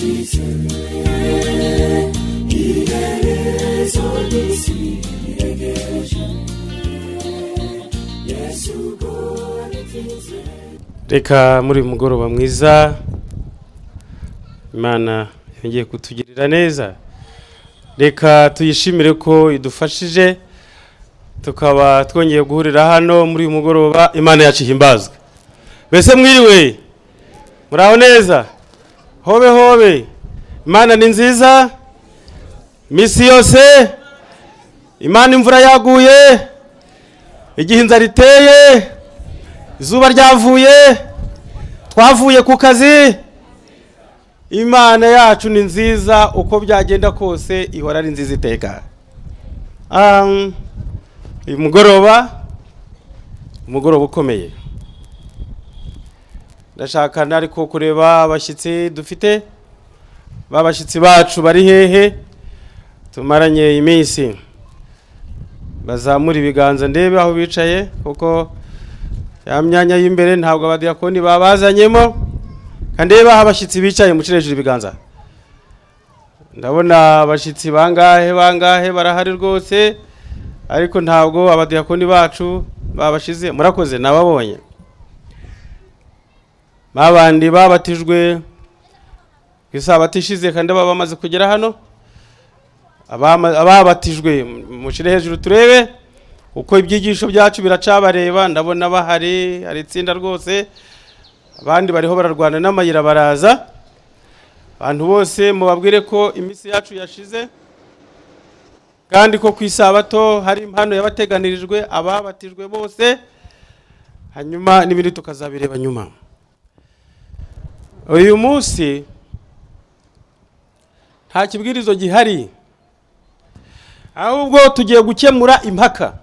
Ritinze, iherezo ry'isi riregereje. Yesu ubwo ritinze. Reka muri uyu mugoroba mwiza Imana yongeye kutugirira neza, reka tuyishimire ko idufashije tukaba twongeye guhurira hano muri uyu mugoroba. Imana yacu ihimbazwe. Mbese mwiriwe, muraho neza? Hobe hobe! Imana ni nziza iminsi yose. Imana imvura yaguye, igihe inzara iteye, izuba ryavuye, twavuye ku kazi, Imana yacu ni nziza. Uko byagenda kose ihora ari nziza iteka. Uyu mugoroba, umugoroba ukomeye. Ndashaka ariko kureba abashyitsi dufite. Babashyitsi bacu bari hehe tumaranye iminsi? Bazamura ibiganza ndebe aho bicaye, kuko ya myanya y'imbere ntabwo abadiyakoni babazanyemo. Kandebe aho abashyitsi bicaye, mucire hejuru ibiganza. Ndabona abashyitsi bangahe bangahe barahari rwose, ariko ntabwo abadiyakoni bacu babashize. Murakoze, nababonye. Babandi babatijwe ku isabato ishize kandi baba bamaze kugera hano. Ababatijwe mushyire hejuru turebe uko ibyigisho byacu biracabareba. Ndabona bahari, hari itsinda rwose, abandi bariho bararwana n'amayira baraza. Abantu bose mubabwire ko iminsi yacu yashize kandi ko ku isabato hari impano yabateganirijwe ababatijwe bose, hanyuma n'ibindi tukazabireba nyuma. Uyu munsi nta kibwirizo gihari, ahubwo tugiye gukemura impaka.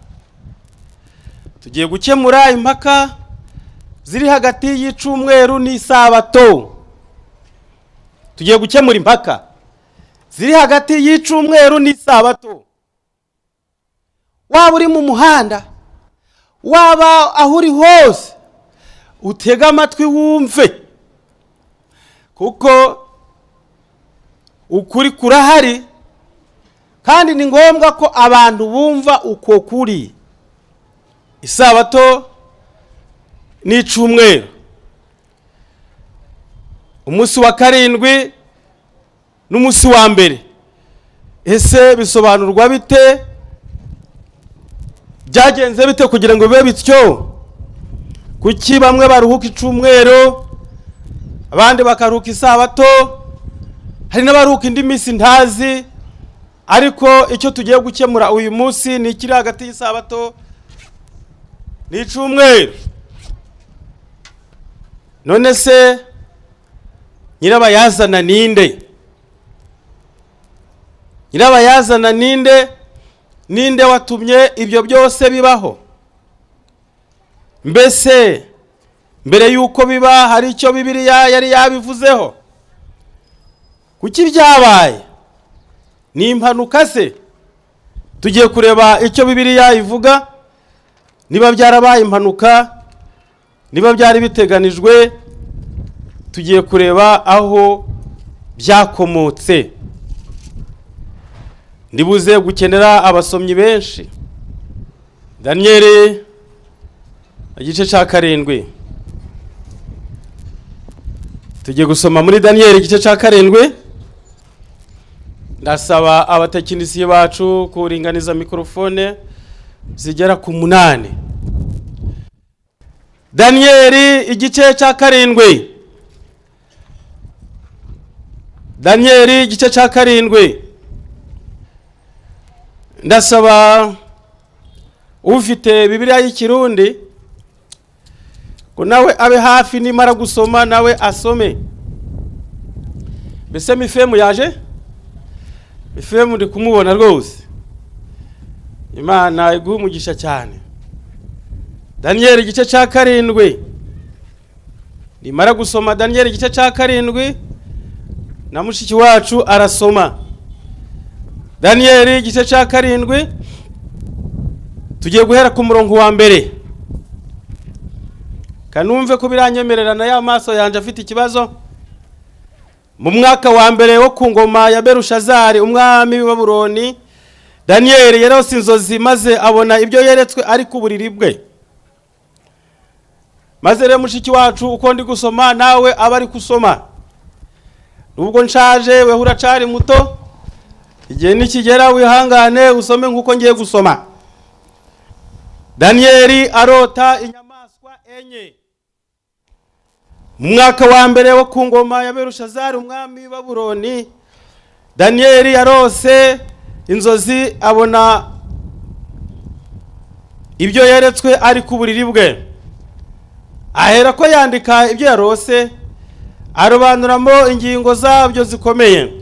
Tugiye gukemura impaka ziri hagati y'icumweru n'isabato. Tugiye gukemura impaka ziri hagati y'icumweru n'isabato. Waba uri mu muhanda, waba aho uri hose, utege amatwi wumve, kuko ukuri kurahari kandi ni ngombwa ko abantu bumva uko kuri. Isabato n'icumweru, umunsi wa karindwi n'umunsi wa mbere, ese bisobanurwa bite? Byagenze bite kugira ngo bibe bityo? Kuki bamwe baruhuka icumweru, abandi bakaruhuka isabato, hari n'abaruhuka indi minsi ntazi? Ariko icyo tugiye gukemura uyu munsi ni ikiri hagati y'isabato n'icumweru. None se nyirabayazana ninde? Nyirabayazana ninde? Ninde watumye ibyo byose bibaho? Mbese mbere y'uko biba hari icyo Bibiliya yari yabivuzeho? Kuki byabaye? Ni impanuka se? Tugiye kureba icyo Bibiliya ivuga, niba byarabaye impanuka, niba byari biteganijwe. Tugiye kureba aho byakomotse. Ndibuze gukenera abasomyi benshi. Daniyeli igice cya 7. Tugiye gusoma muri Daniyeli igice cya 7. Ndasaba abatekinisiye bacu kuringaniza mikorofone zigera ku 8. Daniyeli igice cya 7. Daniyeli igice cya 7. Ndasaba ufite Bibiliya y'Ikirundi ngo nawe abe hafi, nimara gusoma nawe asome. Mbese mifemu yaje? Mifemu ndi kumubona rwose. Imana iguhe umugisha cyane. Daniyeli igice cya 7. Nimara gusoma Daniyeli igice cya 7, na mushiki wacu arasoma. Daniyeli igice cya 7, tugiye guhera ku murongo wa 1. Kanumve ko biranyemerera na ya maso yanjye afite ikibazo. Mu mwaka wa mbere wo ku ngoma ya Berushazari umwami w'i Babuloni, Daniyeli yarose inzozi maze abona ibyo yeretswe ari ku buriri bwe. Maze rero mushiki wacu, uko ndi gusoma nawe aba ari gusoma. Nubwo nshaje, weho uracari muto. Igihe nikigera wihangane usome nk'uko ngiye gusoma. Daniyeli arota inyamaswa enye. Mu mwaka wa mbere wo ku ngoma ya Berushazari umwami w'i Babuloni, Daniyeli yarose inzozi abona ibyo yeretswe ari ku buriri bwe. Ahera ko yandika ibyo yarose, arobanuramo ingingo zabyo zikomeye.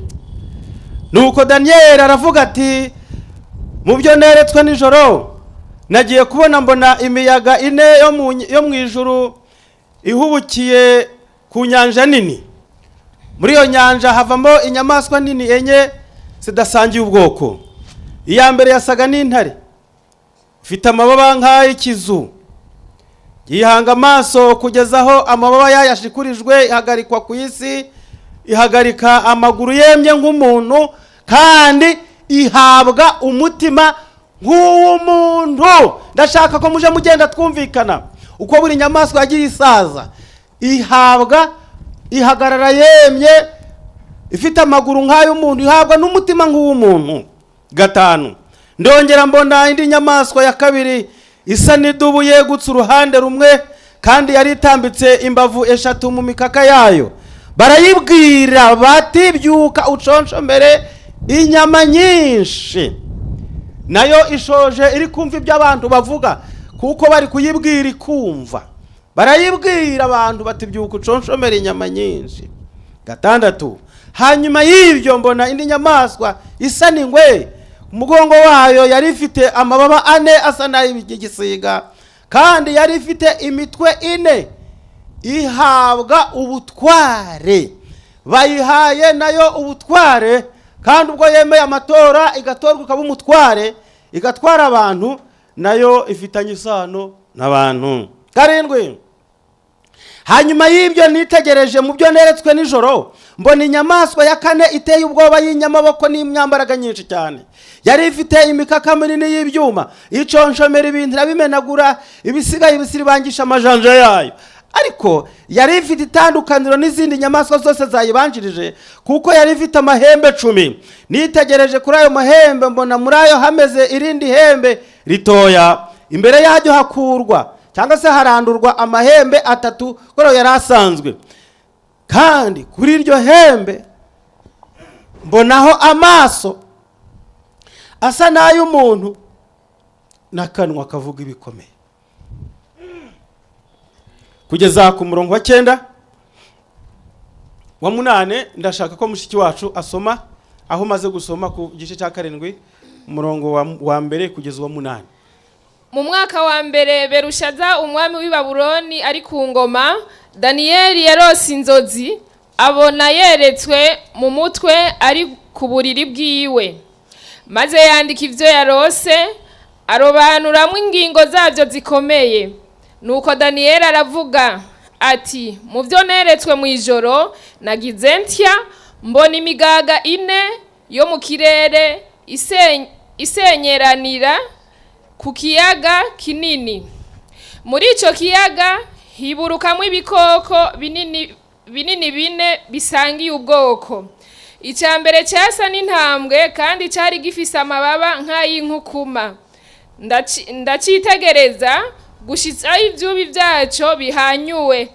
Nuko Daniyeli aravuga ati: "Mu byo neretswe nijoro, nagiye kubona mbona imiyaga ine yo mu ijuru ihubukiye ku nyanja nini. Muri iyo nyanja havamo inyamaswa nini enye zidasangiye ubwoko. Iya mbere yasaga n'intare, ifite amababa nk'ay'ikizu. Yihanga amaso kugeza aho amababa yayo ashikurijwe, ihagarikwa ku isi, ihagarika amaguru yemye nk'umuntu, kandi ihabwa umutima nk'uw'umuntu." Ndashaka ko muje mugenda twumvikana uko buri nyamaswa yagiye isaza, ihabwa, ihagarara yemye, ifite amaguru nk'ay'umuntu, ihabwa n'umutima nk'uw'umuntu. Gatanu: "Ndongera mbona indi nyamaswa ya kabiri isa n'idubu yegutse uruhande rumwe, kandi yari itambitse imbavu eshatu mu mikaka yayo. Barayibwira bati: 'Byuka uconshomere inyama nyinshi.' Nayo ishoje iri kumva ibyo abantu bavuga, kuko bari kuyibwira ikumva. Barayibwira abantu bati: 'Byuka uconshomere inyama nyinshi.' Gatandatu: "Hanyuma y'ibyo mbona indi nyamaswa isa n'ingwe. Umugongo wayo yari ifite amababa ane asa n'ay'igisiga, kandi yari ifite imitwe ine. Ihabwa ubutware." Bayihaye nayo ubutware, kandi ubwo yemeye amatora igatorwa ikaba umutware, igatwara abantu, nayo ifitanye isano n'abantu. Karindwi: "Hanyuma y'ibyo nitegereje mu byo neretswe nijoro, mbona inyamaswa ya kane iteye ubwoba y'inyamaboko n'imyambaraga nyinshi cyane. Yari ifite imikaka minini y'ibyuma, iconshomera ibintu irabimenagura, ibisigaye ibisiribangisha amajanja yayo. Ariko yari ifite itandukaniro n'izindi nyamaswa zose zayibanjirije, kuko yari ifite amahembe 10. Nitegereje kuri ayo mahembe, mbona muri ayo hameze irindi hembe ritoya. Imbere yaryo hakurwa cyangwa se harandurwa amahembe atatu kuri yari asanzwe. Kandi kuri iryo hembe mbonaho amaso asa n'ay'umuntu n'akanwa kavuga ibikomeye." Kugeza ku murongo wa cyenda, wa munane, ndashaka ko mushiki wacu asoma aho umaze gusoma ku gice cya karindwi, umurongo wa mbere kugeza uwa munani. Mu mwaka wa mbere Berushaza umwami w'i Babuloni ari ku ngoma, Daniyeli yarose inzozi, abona yeretswe mu mutwe ari ku buriri bwiwe. Maze yandika ibyo yarose, arobanuramo ingingo zabyo zikomeye. Nuko Daniyeli aravuga ati: "Mu byo neretswe mu ijoro, nagize ntya mbona imigaga ine yo mu kirere isenyeranira ku kiyaga kinini. Muri icyo kiyaga hiburukamo ibikoko binini binini bine bisangiye ubwoko. Icya mbere cyasa n'intambwe, kandi cyari gifise amababa nk'ay'inkukuma. Ndacyitegereza gushitsaho ibyubi byacyo bihanyuwe,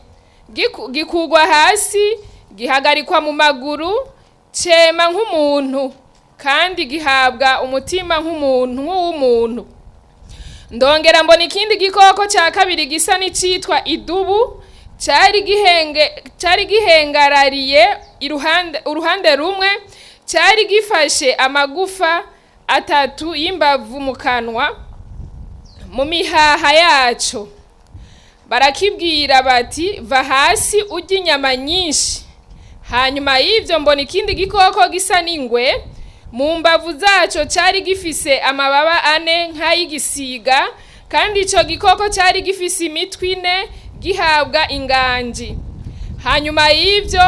gikugwa hasi, gihagarikwa mu maguru, cema nk'umuntu, kandi gihabwa umutima nk'umuntu, nk'uw'umuntu. Ndongera mbona ikindi gikoko cya kabiri gisa n'icyitwa idubu, cyari gihengarariye iruhande, uruhande rumwe, cyari gifashe amagufa atatu y'imbavu mu kanwa, mu mihaha yaco. Barakibwira bati: 'Va hasi urye inyama nyinshi.' Hanyuma y'ibyo mbona ikindi gikoko gisa n'ingwe. Mu mbavu zaco cyari gifise amababa ane nk'ay'igisiga, kandi ico gikoko cyari gifise imitwe ine, gihabwa inganji. Hanyuma y'ibyo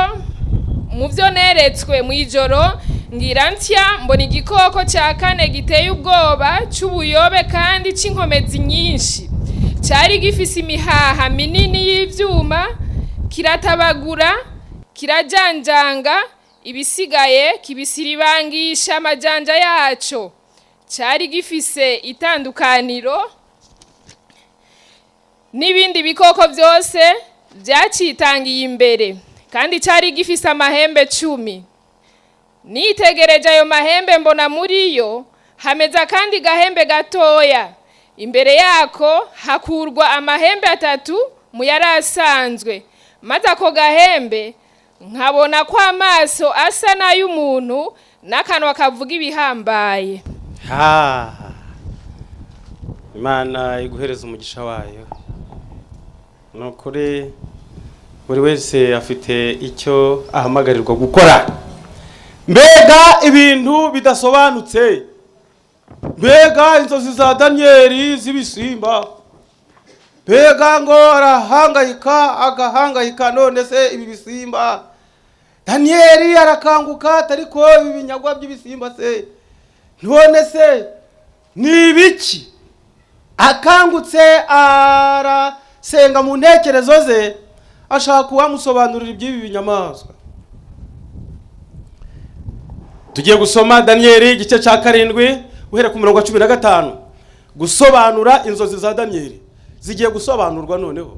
Mu byo neretswe mu ijoro, ngira ntya mbona igikoko cya kane giteye ubwoba cy'ubuyobe kandi cy'inkomezi nyinshi. Cyari gifise imihaha minini y'ivyuma, kiratabagura, kirajanjanga ibisigaye, kibisiribangisha amajanja yaco. Cyari gifise itandukaniro n'ibindi bikoko byose byacitangiye imbere, kandi cyari gifise amahembe 10. Nitegereje ayo mahembe, mbona muri yo hameze akandi gahembe gatoya. Imbere yako hakurwa amahembe 3 mu yari asanzwe, maze ako gahembe nkabona ko amaso asa n'ay'umuntu n'akanwa kavuga ibihambaye. Ha, Imana iguhereza umugisha wayo. Ni ukuri buri wese afite icyo ahamagarirwa gukora. Mbega ibintu bidasobanutse, mbega inzozi za Daniyeli z'ibisimba, mbega ngo arahangayika agahangayika. None se ibi bisimba, Daniyeli arakanguka, ariko ibi binyagwa by'ibisimba se none se ni ibiki? Akangutse arasenga mu ntekerezo ze, ashaka uwamusobanurira iby'ibi binyamaswa. Tugiye gusoma Daniyeli igice cya 7 guhera ku murongo wa 15. Gusobanura inzozi za Daniyeli zigiye gusobanurwa noneho.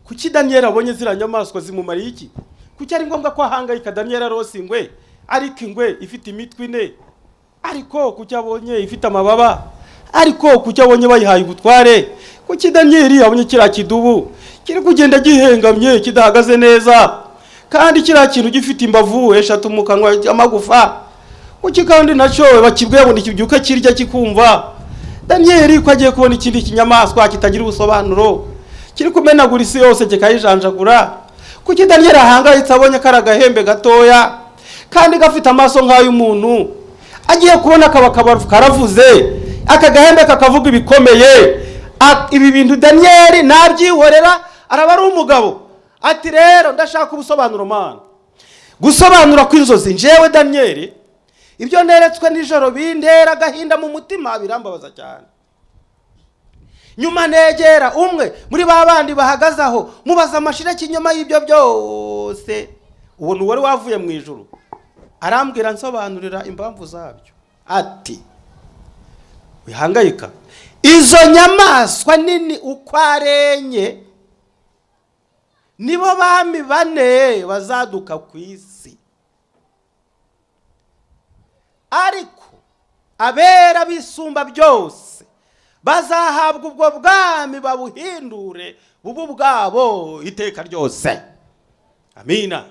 Kuki Daniyeli abonye ziriya nyamaswa? Zimumariye iki? Kuki ari ngombwa ko ahangayika? Daniyeli arose ingwe, ariko ingwe ifite imitwe 4, ariko kuki abonye ifite amababa? Ariko kuki abonye bayihaye ubutware? Kuki Daniyeli abonye kiriya kidubu kiri kugenda gihengamye kidahagaze neza, kandi kiriya kintu gifite imbavu 3 mu kanwa amagufa? Kuki kandi nacyo bakibwiye ngo kibyuke kirya kikumva? Daniyeli ko agiye kubona ikindi kinyamaswa kitagira ubusobanuro kiri kumenagura isi yose kikayijanjagura? Kuki Daniyeli ahangayitse abonye kari agahembe gatoya kandi gafite amaso nk'ay'umuntu? Agiye kubona kaba karavuze, aka gahembe kakavuga ibikomeye. Ibi bintu Daniyeli nabyihorera, araba ari umugabo. Ati rero ndashaka ubusobanuro Mana, gusobanura kw'inzozi. Njyewe Daniyeli ibyo neretswe nijoro bintera agahinda mu mutima, birambabaza cyane. Nyuma negera umwe muri ba bandi bahagaze aho, mubaza amashira kinyoma y'ibyo byose. Uwo ni uwari wavuye mu ijuru. Arambwira, nsobanurira impamvu zabyo, ati wihangayika, izo nyamaswa nini uko ari 4 nibo bami 4 bazaduka ku isi, ariko abera bisumba byose bazahabwa ubwo bwami babuhindure bubu bwabo iteka ryose. Amina.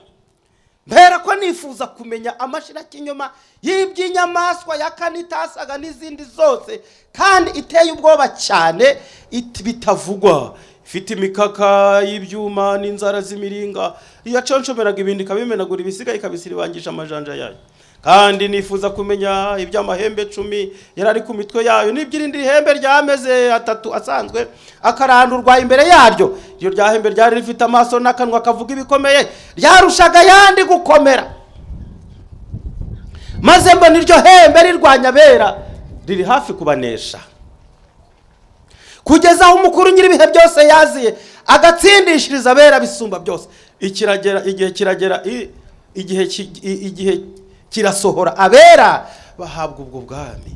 Mbera ko nifuza kumenya amashira kinyoma y'iby'inyamaswa ya kane itasaga n'izindi zose kandi iteye ubwoba cyane bitavugwa, ifite imikaka y'ibyuma n'inzara z'imiringa, yaconshomeraga ibindi ikabimenagura, ibisigaye ikabisiribangisha amajanja yayo. Kandi nifuza kumenya iby'amahembe 10 yari ari ku mitwe yayo, n'iby'irindi hembe ryameze 3 asanzwe akarandurwa imbere yaryo. Iryo rya hembe ryari rifite amaso n'akanwa kavuga ibikomeye, ryarushaga yandi gukomera. Maze mbona iryo hembe rirwanya abera, riri hafi kubanesha, kugeza aho umukuru nyir'ibihe byose yaziye agatsindishiriza abera bisumba byose. Ikiragera igihe kiragera, igihe kirasohora, abera bahabwa ubwo bwami.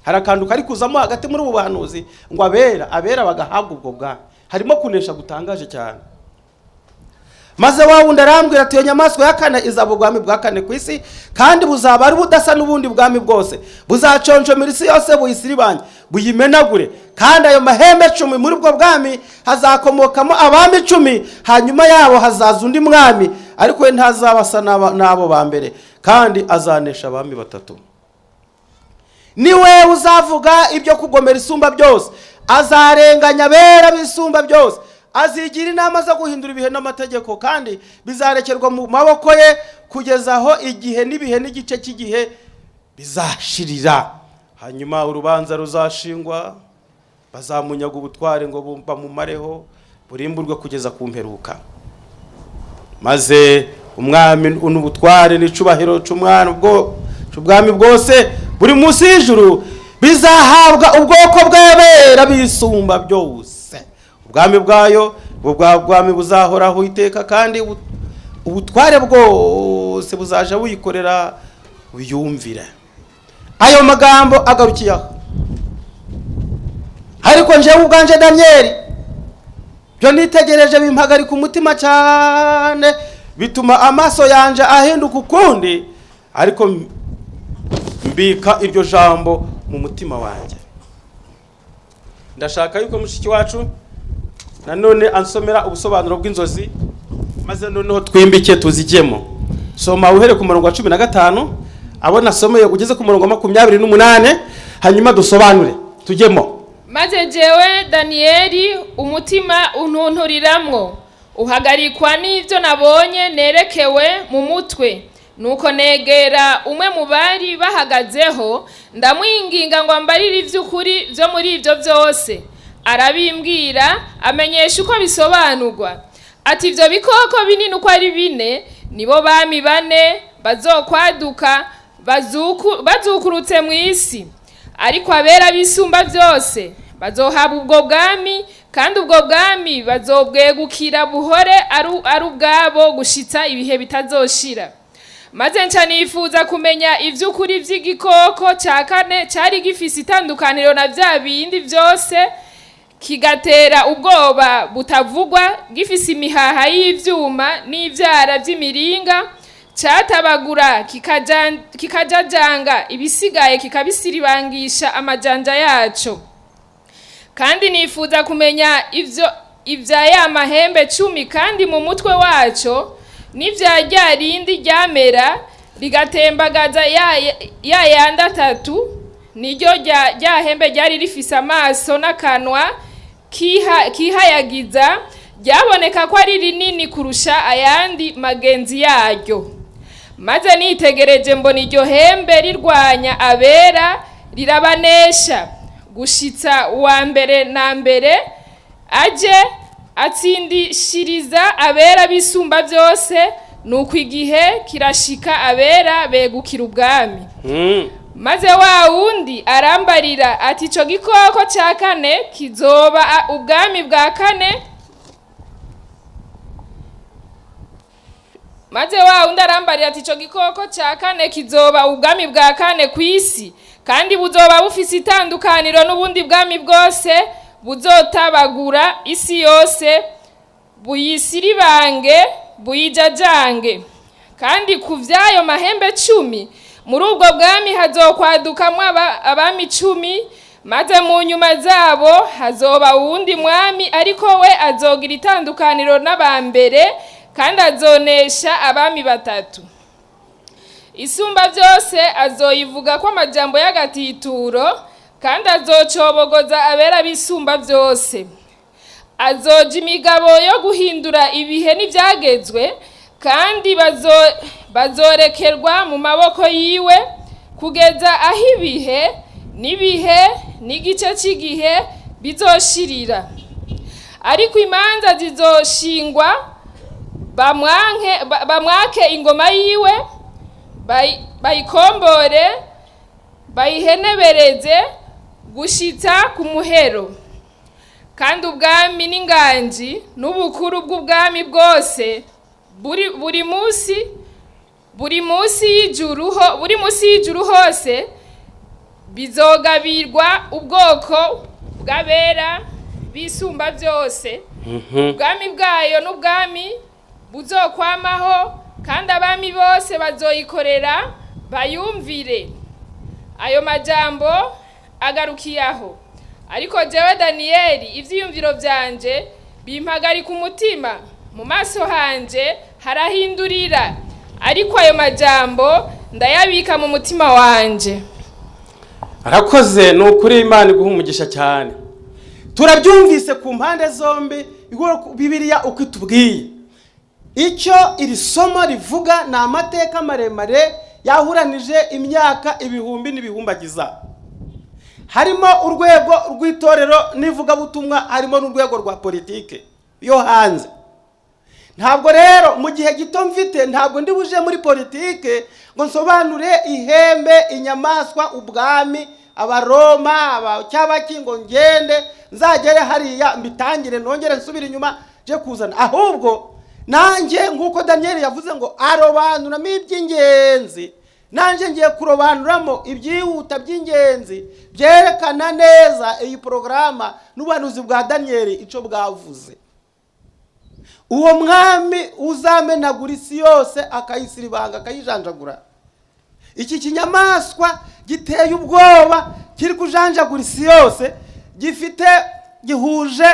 Hari akantu kari kuzamo hagati muri ubu buhanuzi ngo abera bagahabwa ubwo bwami. Harimo kunesha gutangaje cyane. Maze wa wundi arambwira ati iyo nyamaswa ya kane izaba ubwami bwa kane ku isi, kandi buzaba ari budasa n'ubundi bwami bwose, buzaconshomera isi yose buyisiribanye buyimenagure. Kandi ayo mahembe 10 muri ubwo bwami hazakomokamo abami 10, hanyuma yabo hazaza undi mwami, ariko we ntazaba asa n'abo ba mbere, kandi azanesha abami 3. Niwe uzavuga ibyo kugomera isumba byose, azarenganya abera bisumba byose, azigira inama zo guhindura ibihe n'amategeko, kandi bizarekerwa mu maboko ye kugeza aho igihe n'ibihe n'igice cy'igihe bizashirira. Hanyuma urubanza ruzashingwa, bazamunyaga ubutware ngo bamumareho, burimburwe kugeza ku mperuka. Maze Umwami n'ubutware n'icubahiro c'umwana ubwo c'ubwami bwose buri munsi y'ijuru bizahabwa ubwoko bw'abera bisumba byose. Ubwami bwayo bwa bwami buzahoraho iteka, kandi ubutware bwose buzaja buyikorera buyumvira. Ayo magambo agarukiye aho. Ariko njyewe ubwanje Daniyeli, byo nitegereje bimpagarika umutima cyane, bituma amaso yanje ahinduka ukundi, ariko mbika iryo jambo mu mutima wanjye. Ndashaka yuko mushiki wacu nanone ansomera ubusobanuro bw'inzozi, maze noneho twimbike tuzijyemo. Soma uhere ku murongo wa 15, abo nasomeye, ugeze ku murongo wa 28, hanyuma dusobanure tujyemo. Maze jewe Daniyeli umutima untunturiramwo, uhagarikwa n'ibyo nabonye nerekewe mu mutwe. Nuko negera umwe mu bari bahagazeho, ndamwinginga ngo ambarire iby'ukuri byo muri ibyo byose. Arabimbwira, amenyesha uko bisobanurwa, ati: "Ibyo bikoko binini uko ari bine nibo bami bane bazokwaduka bazukurutse mu isi, ariko abera bisumba byose bazohabwa ubwo bwami, kandi ubwo bwami bazobwegukira buhore ari ubwabo gushitsa ibihe bitazoshira. Maze nca nifuza kumenya ivy'ukuri vy'igikoko ca kane cari gifise itandukaniro na vya bindi vyose, kigatera ubwoba butavugwa, gifise imihaha y'ivyuma n'ivyara vy'imiringa, catabagura kikajajanga ibisigaye, kikabisiribangisha amajanja yaco. Kandi nifuza kumenya ivyo ivya ya mahembe 10 kandi mu mutwe waco, n'ivya rya rindi ryamera rigatembagaza ya yandi atatu, niryo rya hembe ryari rifise amaso n'akanwa kihayagiza, ryaboneka ko ari rinini kurusha ayandi magenzi yaryo. Maze nitegereje mbona iryo hembe rirwanya abera, rirabanesha gushitsa uwa mbere na mbere aje atsindishiriza abera bisumba byose. Nuko igihe kirashika, abera begukira ubwami. Maze wa wundi arambarira ati: 'Ico gikoko ca kane kizoba ubwami bwa kane.' Maze wa wundi arambarira ati: 'Ico gikoko ca kane kizoba ubwami bwa kane ku isi, kandi buzoba bufise itandukaniro n'ubundi bwami bwose, buzotabagura isi yose, buyisiribange, buyijajange. Kandi ku vy'ayo mahembe 10, muri ubwo bwami hazokwadukamwo abami 10, maze mu nyuma zabo hazoba uwundi mwami, ariko we azogira itandukaniro n'abambere, kandi azonesha abami batatu. Isumba byose azoyivuga ko amajambo y'agatituro, kandi azocobogoza abera bisumba byose. Azoja imigabo yo guhindura ibihe n'ibyagezwe, kandi bazorekerwa mu maboko yiwe kugeza aho ibihe n'ibihe n'igice cy'igihe bizoshirira. Ariko imanza zizoshingwa, bamwake ingoma yiwe, bayikombore, bayihenebereze gushitsa ku muhero. Kandi ubwami n'inganji n'ubukuru bw'ubwami bwose buri munsi y'ijuru hose bizogabirwa ubwoko bw'abera bisumba byose. Ubwami bwayo n'ubwami buzokwamaho, kandi abami bose bazoyikorera bayumvire.' Ayo majambo agarukiye aho. Ariko jewe Daniyeli, ivyiyumviro vyanje bimpagarika umutima, mu maso hanje harahindurira, ariko ayo majambo ndayabika mu mutima wanje." Arakoze, ni ukuri, Imana iguha umugisha cyane. Turabyumvise ku mpande zombi, Bibiliya uko itubwiye. Icyo iri somo rivuga ni amateka maremare yahuranije imyaka ibihumbi n'ibihumbagiza. Harimo urwego rw'itorero n'ivugabutumwa, harimo n'urwego rwa politike yo hanze. Ntabwo rero mu gihe gito mfite, ntabwo ndi buje muri politike ngo nsobanure ihembe, inyamaswa, ubwami, Abaroma, cyabaki, ngo ngende nzagere hariya mbitangire nongere nsubire inyuma je kuzana. Ahubwo nanjye nk'uko Daniyeli yavuze ngo arobanuramo iby'ingenzi, nanjye ngiye kurobanuramo ibyihuta by'ingenzi byerekana neza iyi porogaramu n'ubuhanuzi bwa Daniyeli icyo bwavuze. Uwo mwami uzamenagura isi yose, akayisiribanga, akayijanjagura, iki kinyamaswa giteye ubwoba kiri kujanjagura isi yose, gifite, gihuje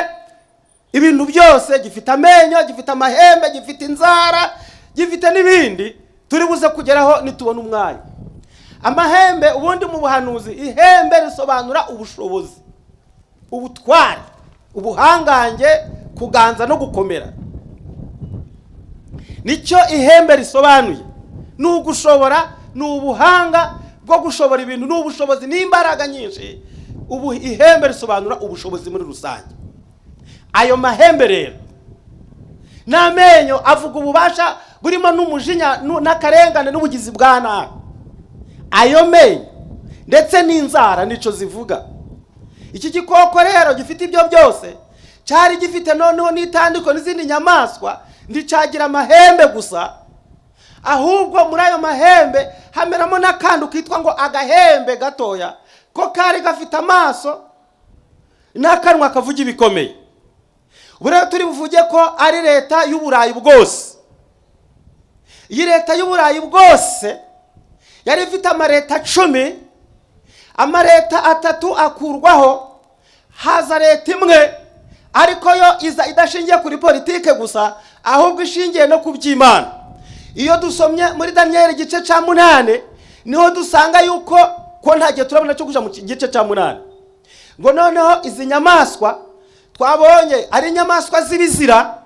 ibintu byose, gifite amenyo, gifite amahembe, gifite inzara, gifite n'ibindi turi buze kugeraho nitubona umwanya. Amahembe, ubundi mu buhanuzi ihembe risobanura ubushobozi, ubutwari, ubuhangange, kuganza no gukomera. Nicyo ihembe risobanuye. Ni ugushobora, ni ubuhanga bwo gushobora ibintu, ni ubushobozi n'imbaraga nyinshi. Ubu ihembe risobanura ubushobozi muri rusange. Ayo mahembe rero n'amenyo avuga ububasha burimo n'umujinya n'akarengane n'ubugizi bwa nabi. Ayo menyo ndetse n'inzara nico zivuga. Iki gikoko rero gifite ibyo byose, cyari gifite noneho n'itandiko n'izindi nyamaswa, nticagira amahembe gusa, ahubwo muri ayo mahembe hameramo n'akantu kitwa ngo agahembe gatoya, ko kari gafite amaso n'akanwa kavuga ibikomeye. Ubu rero turi buvuge ko ari leta y'Uburayi bwose. Iyi leta y'Uburayi bwose yari ifite amaleta 10, amaleta 3 akurwaho, haza leta imwe, ariko yo iza idashingiye kuri politike gusa, ahubwo ishingiye no ku by'Imana. Iyo dusomye muri Daniyeli igice cya 8, niho dusanga yuko ko nta gihe turabona cyo kuja mu gice cya 8, ngo noneho izi nyamaswa twabonye ari inyamaswa z'ibizira.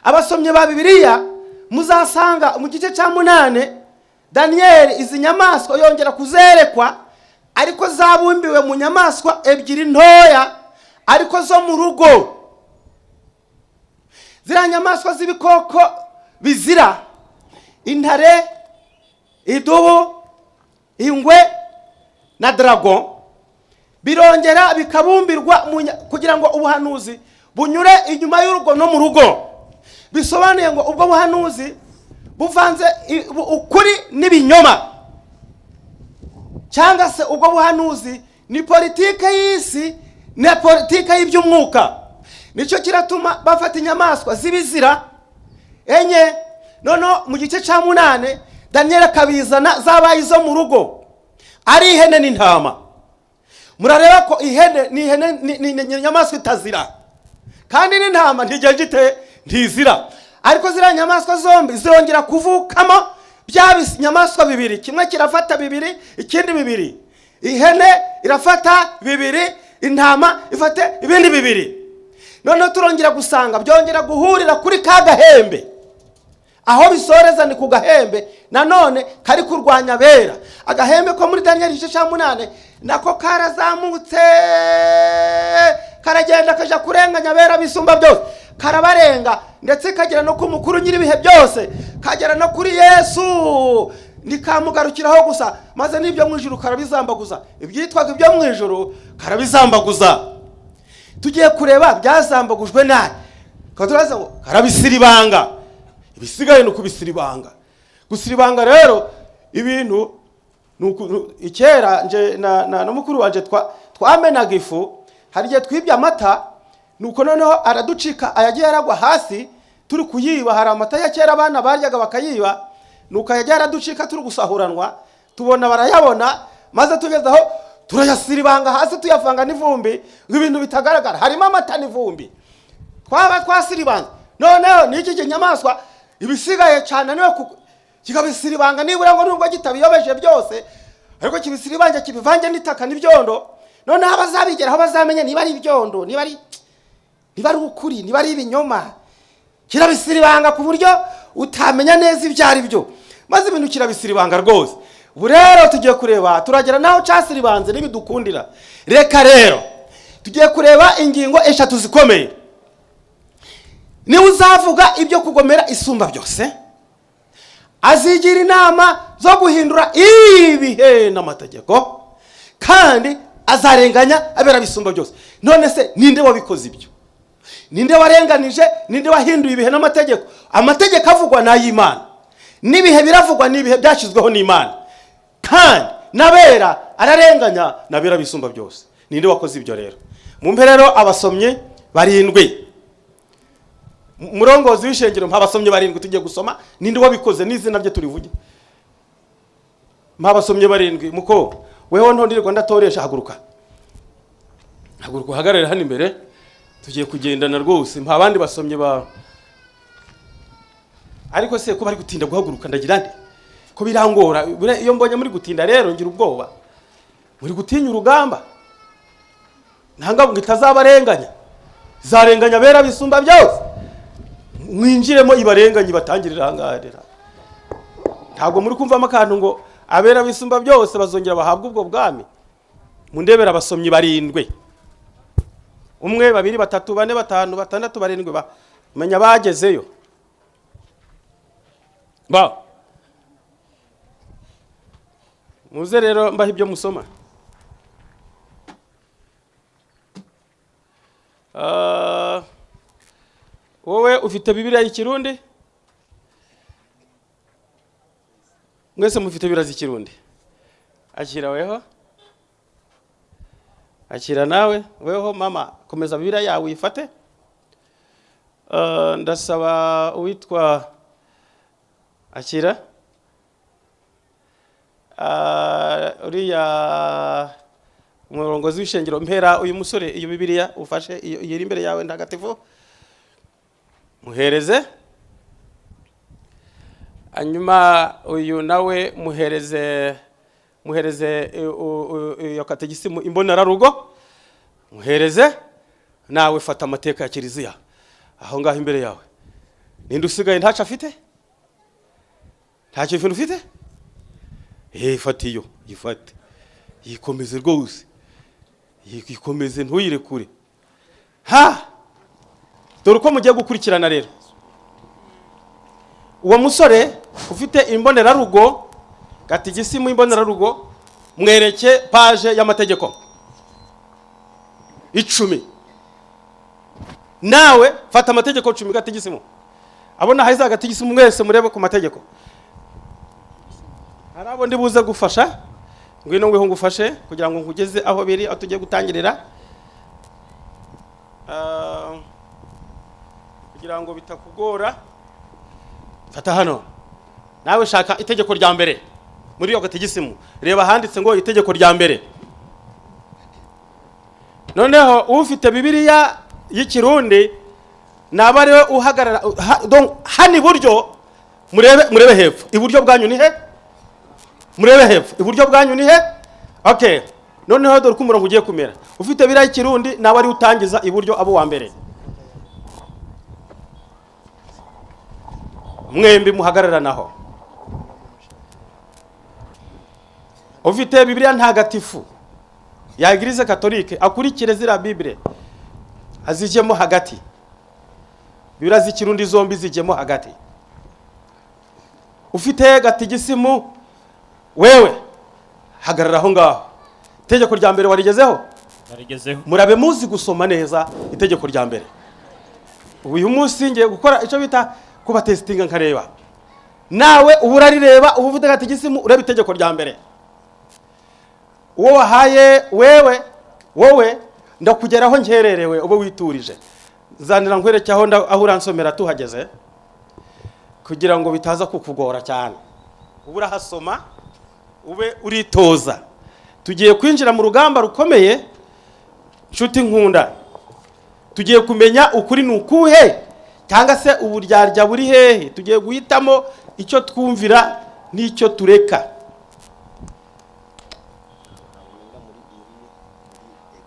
Abasomye ba Bibiliya muzasanga mu gice cya 8 Daniyeli izi nyamaswa yongera kuzerekwa, ariko zabumbiwe mu nyamaswa 2 ntoya, ariko zo mu rugo. Ziriya nyamaswa z'ibikoko bizira, intare, idubu, ingwe na dragon, birongera bikabumbirwa kugira ngo ubuhanuzi bunyure inyuma y'urugo no mu rugo. Bisobanuye ngo ubwo buhanuzi buvanze ukuri n'ibinyoma, cyangwa se ubwo buhanuzi ni politike y'isi na politike y'iby'umwuka. Nicyo kiratuma bafata inyamaswa z'ibizira 4, noneho mu gice cya 8 Daniel akabizana zabaye izo mu rugo, ari ihene n'intama. Murareba ko ihene ni ihene, ni inyamaswa itazira, kandi n'intama ntigenje ite, ntizira. Ariko ziriya nyamaswa zombi zirongera kuvukamo bya nyamaswa 2, kimwe kirafata 2, ikindi 2. Ihene irafata 2, intama ifate ibindi 2. Noneho turongera gusanga byongera guhurira kuri ka gahembe. Aho bisoreza ni ku gahembe nanone kari kurwanya abera. Agahembe ko muri Daniel igice cya 8 nako karazamutse, karagenda kaja kurenganya abera bisumba byose, karabarenga, ndetse kagera no ku mukuru nyiribihe byose, kagera no kuri Yesu, nikamugarukiraho gusa, maze n'ibyo mu ijuru karabizambaguza, ibyitwaga ibyo mu ijuru karabizambaguza. Tugiye kureba byazambagujwe nabi, turaza ngo karabisiribanga, ibisigaye ni ukubisiribanga. Gusiribanga rero ibintu ikera nje na mukuru wanje twamenaga ifu, hari igihe twibye amata, nuko noneho araducika ayagiye aragwa hasi turi kuyiba. Hari amata ya kera abana baryaga bakayiba, nuko ayagiye araducika turi gusahuranwa, tubona barayabona, maze tugeze aho turayasiribanga hasi tuyavanga n'ivumbi, ngo ibintu bitagaragara harimo amata n'ivumbi, twaba twasiribanze. Noneho n'iki kinyamaswa ibisigaye cyane niwe kikabisiribanga, nibura ngo nubwo kitabiyobeje byose, ariko kibisiribanje kibivange n'itaka n'ibyondo. Noneho abazabigeraho bazamenye niba ari ibyondo, niba ari ukuri, niba ari ibinyoma. Kirabisiribanga ku buryo utamenya neza ibyo ari byo, maze ibintu kirabisiribanga rwose. Ubu rero tugiye kureba, turagera naho cyasiribanze n'ibidukundira. Reka rero tugiye kureba ingingo 3 zikomeye. Niwe uzavuga ibyo kugomera Isumba byose, azigira inama zo guhindura ibihe n'amategeko, kandi azarenganya abera bisumba byose. None se ninde wabikoze ibyo? Ninde warenganije? Ninde wahinduye ibihe n'amategeko? Amategeko avugwa n'ay'Imana, n'ibihe biravugwa n'ibihe byashyizweho n'Imana, kandi n'abera ararenganya n'abera bisumba byose. Ninde wakoze ibyo rero? Mumpe rero abasomyi barindwi. Murongozi w'ishengero, mpa abasomyi barindwi tugiye gusoma ninde wabikoze n'izina rye turivuge. Mpa abasomyi barindwi. Muko weho ntondirwa ndatoresha, haguruka, haguruka uhagarare hano imbere, tugiye kugendana rwose. Mpa abandi basomyi ba, ariko se ko bari gutinda guhaguruka ndagira nde? Ko birangora iyo mbonye muri gutinda rero ngira ubwoba. Muri gutinya urugamba, ntanga ngo itazabarenganya, zarenganya bera bisumba byose. Mwinjiremo ibarenganye batangirira ahangaha. Ntabwo muri kumvamo akantu ngo abera bisumba byose bazongera bahabwa ubwo bwami. Mundebera abasomyi barindwi, 1 2 3 4 5 6 7, menya bagezeyo. Ba muze rero mbaha ibyo musoma. Wowe ufite Bibiliya y'Ikirundi? Mwese mufite Bibiliya z'Ikirundi? Akira weho, akira nawe weho mama, komeza Bibiliya yawe uyifate. Ndasaba uwitwa akira uriya umurongozi w'ishengero, mpera uyu musore iyo Bibiliya ufashe iyo iri imbere yawe ntagatifu, muhereze. Hanyuma uyu nawe muhereze, muhereze iyo kategisimu imbonerarugo, muhereze. Nawe fata amateka ya kiliziya aho ngaho imbere yawe. Ninde usigaye ntaco afite? Ntacyo ufite? Fata iyo, yifate, yikomeze rwose, yikomeze ntuyirekure. Ha, dore uko mugiye gukurikirana rero. Uwo musore ufite imbonerarugo, katigisimu imbonerarugo, mwereke page y'amategeko 10. Nawe fata amategeko 10 katigisimu. Abona haiza katigisimu mwese murebe ku mategeko. Hari abo ndi buze gufasha, ngwino ngweho ngufashe kugira ngo nkugeze aho biri, aho tugiye gutangirira, kugira ngo bitakugora. Fata hano nawe, shaka itegeko rya mbere muri iyo kategisimu, reba handitse ngo itegeko rya mbere. Noneho ufite Bibiliya y'Ikirundi naba ariwe uhagarara hano iburyo, murebe, murebe hepfo iburyo bwanyu ni he? Murebe hepfo iburyo bwanyu ni he? Okay, noneho dore uko umurongo ugiye kumera. Ufite Bibiliya y'Ikirundi naba ari utangiza iburyo abo wa mbere. Mwembi muhagararanaho. Ufite Bibiliya ntagatifu ya Eglise Catholique akurikire zira Bible azijemo hagati. Bibiliya z'Ikirundi zombi zijemo hagati. Ufite gatigisimu wewe hagarara aho ngaho. Itegeko rya mbere warigezeho? Narigezeho. Murabe muzi gusoma neza itegeko rya mbere. Uyu munsi ngiye gukora icyo bita kuba testinga nkareba. Nawe ubu urarireba, ubu ufite gatigisimu ureba itegeko rya mbere. Uwo wahaye wewe, wowe ndakugeraho nkererewe ube witurije. Zanira nkwereke aho aho uransomera tuhageze, kugira ngo bitaza kukugora cyane. Ubu urahasoma ube uritoza. Tugiye kwinjira mu rugamba rukomeye, nshuti nkunda. Tugiye kumenya ukuri nukuhe cyangwa se uburyarya buri hehe. Tugiye guhitamo icyo twumvira n'icyo tureka.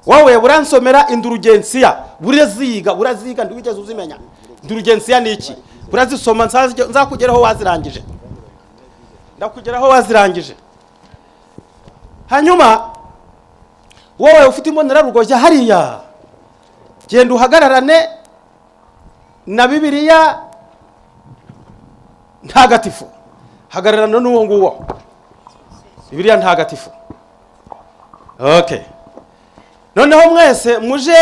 Wowe uransomera indurugensiya, buraziga, buraziga ntiwigeze uzimenya. Indurugensiya ni iki? Urazisoma nzakugeraho wazirangije. Ndakugeraho wazirangije. Hanyuma wowe ufite imbonerarugo jya hariya, genda uhagararane Na Bibiliya Ntagatifu, hagararana n'uwo nguwo. Bibiliya Ntagatifu, okay. Noneho mwese muje,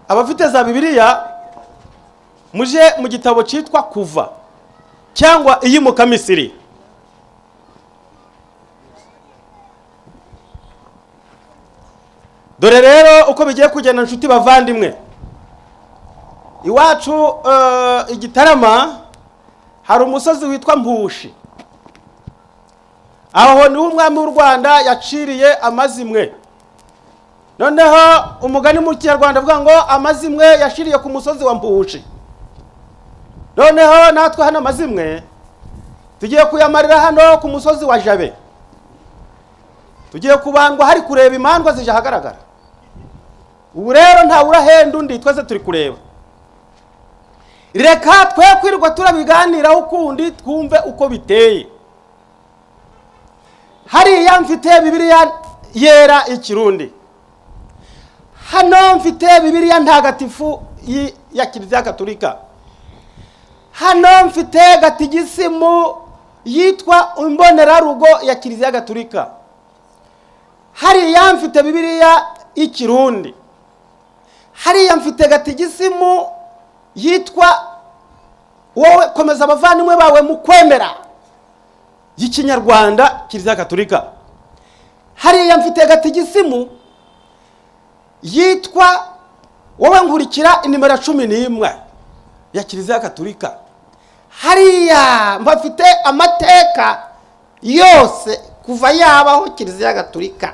abafite za Bibiliya, muje mu gitabo cyitwa Kuva cyangwa Iyimukamisiri. Dore rero uko bigiye kugenda, nshuti bavandimwe. Iwacu igitarama hari umusozi witwa Mpushi. Aho niho umwami w'u Rwanda yaciriye amazimwe. Noneho umugani mu Kinyarwanda avuga ngo amazimwe yashiriye ku musozi wa Mpushi. Noneho natwe hano amazimwe tugiye kuyamarira hano ku musozi wa Jabe. Tugiye kubandwa hari kureba imandwa zije ahagaragara. Ubu rero ntawe urahenda undi, twese turi kureba. Reka twe kwirirwa turabiganiraho ukundi, twumve uko biteye. Hariya mfite Bibiliya Yera Ikirundi, hano mfite Bibiliya Ntagatifu ya Kiliziya Gatolika, hano mfite gatigisimu yitwa Imbonerarugo ya Kiliziya Gatolika, hariya mfite Bibiliya y'Ikirundi, hariya mfite gatigisimu yitwa Wowe Komeza Abavandimwe Bawe mu Kwemera y'Ikinyarwanda, Kiliziya Gatolika, hariya mfite gatigisimu yitwa Wowe Nkurikira inimero ya 11 ya Kiliziya Gatolika, hariya mbafite amateka yose kuva yabaho Kiliziya Gatolika,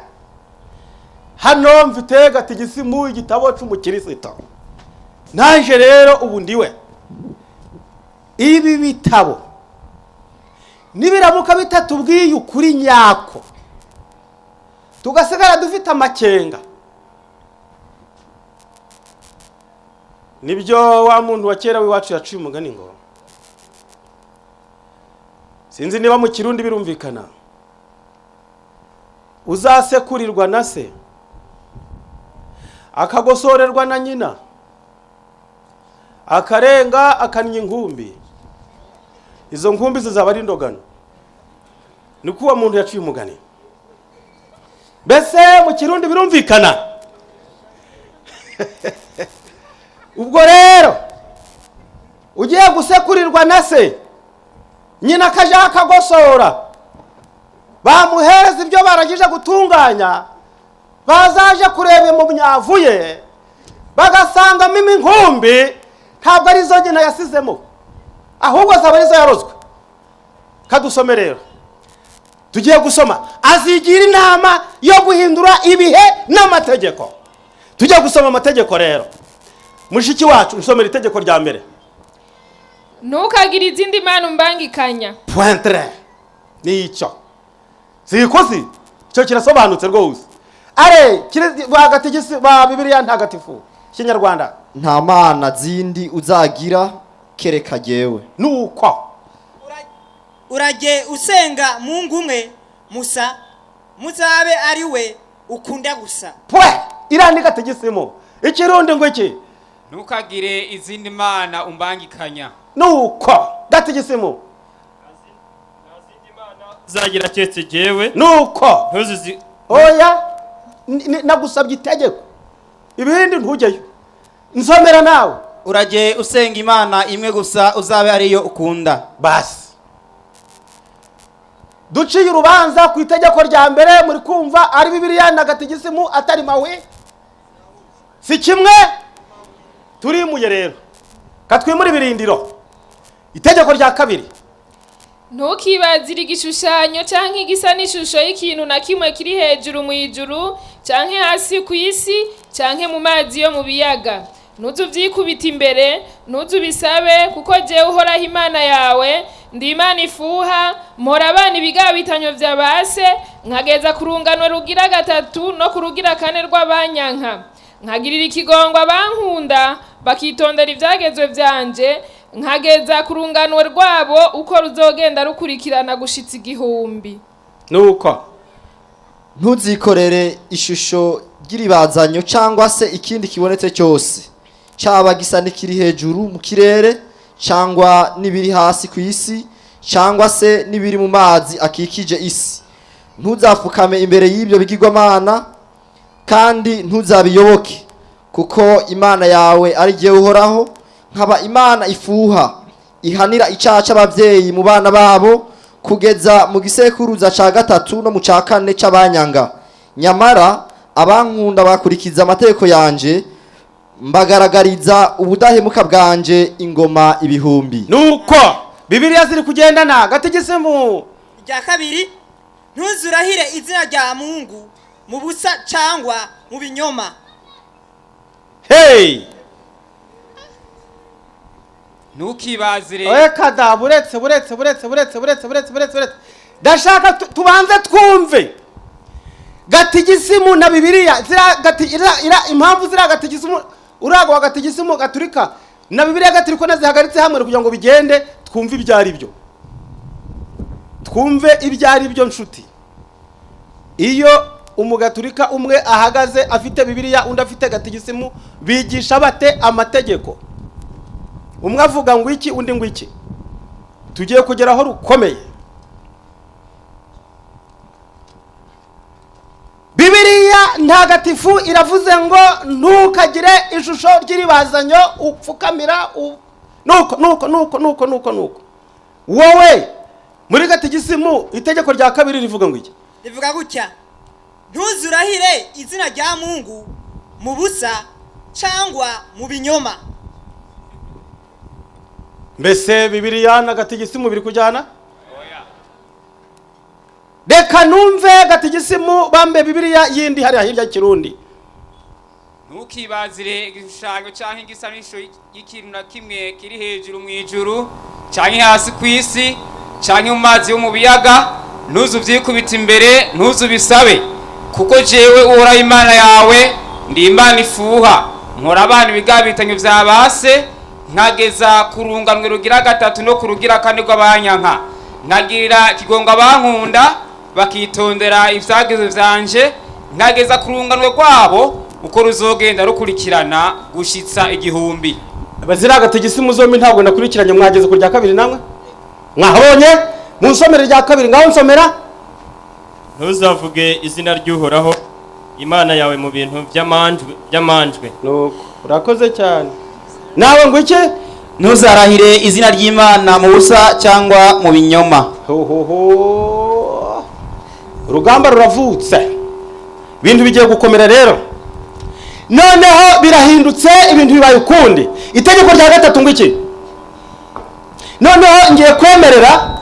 hano mfite gatigisimu Igitabo cy'Umukirisito. Naje rero ubu ndiwe. Ibi bitabo nibiramuka bitatubwiye ukuri nyako, tugasigara dufite amakenga, nibyo wa muntu wa kera w'iwacu yaciye umugani ngo, sinzi niba mu Kirundi birumvikana, uzasekurirwa na se akagosorerwa na nyina akarenga akannya inkumbi, izo nkumbi zizaba ari indogano. Niko uwo muntu yaciye umugani. Mbese mu Kirundi birumvikana? Ubwo rero ugiye gusekurirwa na se, nyina akaja akagosora, bamuhereza ibyo barangije gutunganya, bazaje kureba mu myavu ye bagasangamo inkumbi, ntabwo arizo nyina yasizemo, ahubwo zaba arizo yarozwe. Kadusome rero, tugiye gusoma. Azigira inama yo guhindura ibihe n'amategeko. Tugiye gusoma amategeko rero. Mushiki wacu, nsomera itegeko rya mbere. Ntukagire izindi mana umbangikanya. Pointre ni icyo sikosi, icyo kirasobanutse rwose. Are bagatigisi ba Bibiliya Ntagatifu Kinyarwanda. Nta mana zindi uzagira kereka jyewe. Nuko urajye usenga Mungu umwe musa, muzabe ari we ukunda gusa. Pwe irandika tegisimo Ikirundi ngo iki? Ntukagire izindi mana umbangikanya. Nuko gatigisimu Zagira keretse jyewe. Nuko ntuzizi. Oya, nagusabye itegeko, ibindi ntujyeyo. Nsomera nawe. Urajye usenga Imana imwe gusa, uzabe ariyo ukunda. Basi duciye urubanza ku itegeko rya mbere, muri kumva ari Bibiliya na gatigisimu atari mawe, si kimwe. Turimuye rero, katwimura ibirindiro. Itegeko rya kabiri. Ntukibazire igishushanyo canke igisa n'ishusho y'ikintu na kimwe kiri hejuru mu ijuru canke hasi ku isi canke mu mazi yo mu biyaga. Ntuzuvyikubita imbere, ntuzubisabe, kuko jewe Uhoraho Imana yawe ndi Imana ifuha, mpora abana ibigabitanyo vya base, nkageza ku rungano rugira gatatu no ku rugira kane rw'abanyanka, nkagirira ikigongo abankunda bakitondera ivyagezwe vyanje, nkageza ku rungano rwabo uko ruzogenda rukurikirana gushitsa 1000. Nuko ntuzikorere ishusho ry'iribazanyo cyangwa se ikindi kibonetse cyose Caba gisa n'ikiri hejuru mu kirere, cyangwa n'ibiri hasi ku isi, cyangwa se n'ibiri mu mazi akikije isi. Ntuzapfukame imbere y'ibyo bigirwamana kandi ntuzabiyoboke, kuko Imana yawe ari jyewe Uhoraho, nkaba Imana ifuha, ihanira icyaha cy'ababyeyi mu bana babo kugeza mu gisekuruza cya gatatu no mu cya kane cy'abanyanga. Nyamara abankunda bakurikiza amategeko yanje, mbagaragariza ubudahemuka bwanje ingoma ibihumbi. Nuko Bibiliya ziri kugendana. Gatigisimu. Irya kabiri: ntuzurahire izina rya Mungu mu busa cyangwa mu binyoma. Hey! Ntukibazire. Reka da, buretse, buretse, buretse, buretse, buretse, buretse, buretse, buretse. Ndashaka tubanze twumve gatigisimu na Bibiliya zira gati ira impamvu ziriya gatigisimu, urago wa gatigisimu gaturika na Bibiliya gaturika nazihagaritse hamwe kugira ngo bigende, twumve ibyo ari byo, twumve ibyo ari byo. Nshuti, iyo umugaturika umwe ahagaze afite Bibiliya, undi afite gatigisimu, bigisha bate amategeko? Umwe avuga ngo iki, undi ngo iki? Tugiye kugera aho rukomeye. Bibiliya ntagatifu iravuze ngo ntukagire ishusho ry'iribazanyo upfukamira nuko nuko nuko nuko nuko nuko. Wowe muri gatigisimu itegeko rya kabiri rivuga ngo iki? Rivuga gutya: ntuzurahire izina rya Mungu mu busa cyangwa mu binyoma. Mbese Bibiliya na gatigisimu biri kujyana? Reka numve gatigisimu bambe Bibiliya yindi hariya hirya y'Ikirundi. Ntukibazire igishushanyo cyangwa igisanisho y'ikintu na kimwe kiri hejuru mu ijuru, cyangwa hasi ku isi, cyangwa mu mazi yo mu biyaga. Ntuzubyikubite imbere, ntuzubisabe, kuko jewe Uhoraho Imana yawe ndi Imana ifuha, nkora abana ibigabitanyo bya base, nkageza ku runganwe rugira gatatu no ku rugira kane rw'abanyanka, nkagirira ikigongo abankunda bakitondera ibyagezo byanje, nkageza ku runganwe rwabo uko ruzogenda rukurikirana gushitsa 1000. Ziriya gatigisimu zombi ntabwo nakurikiranye. Mwageze ku rya kabiri namwe? Mwahabonye? Munsomere rya kabiri. Ngaho nsomera. Ntuzavuge izina ry'Uhoraho Imana yawe mu bintu by'amanjwe. Nuko urakoze cyane. Nawe ngo iki? Ntuzarahire izina ry'Imana mu busa cyangwa mu binyoma. Hohoho, urugamba ruravutse, ibintu bigiye gukomera rero. Noneho birahindutse, ibintu bibaye ukundi. Itegeko rya gatatu ngo iki? Noneho ngiye kwemerera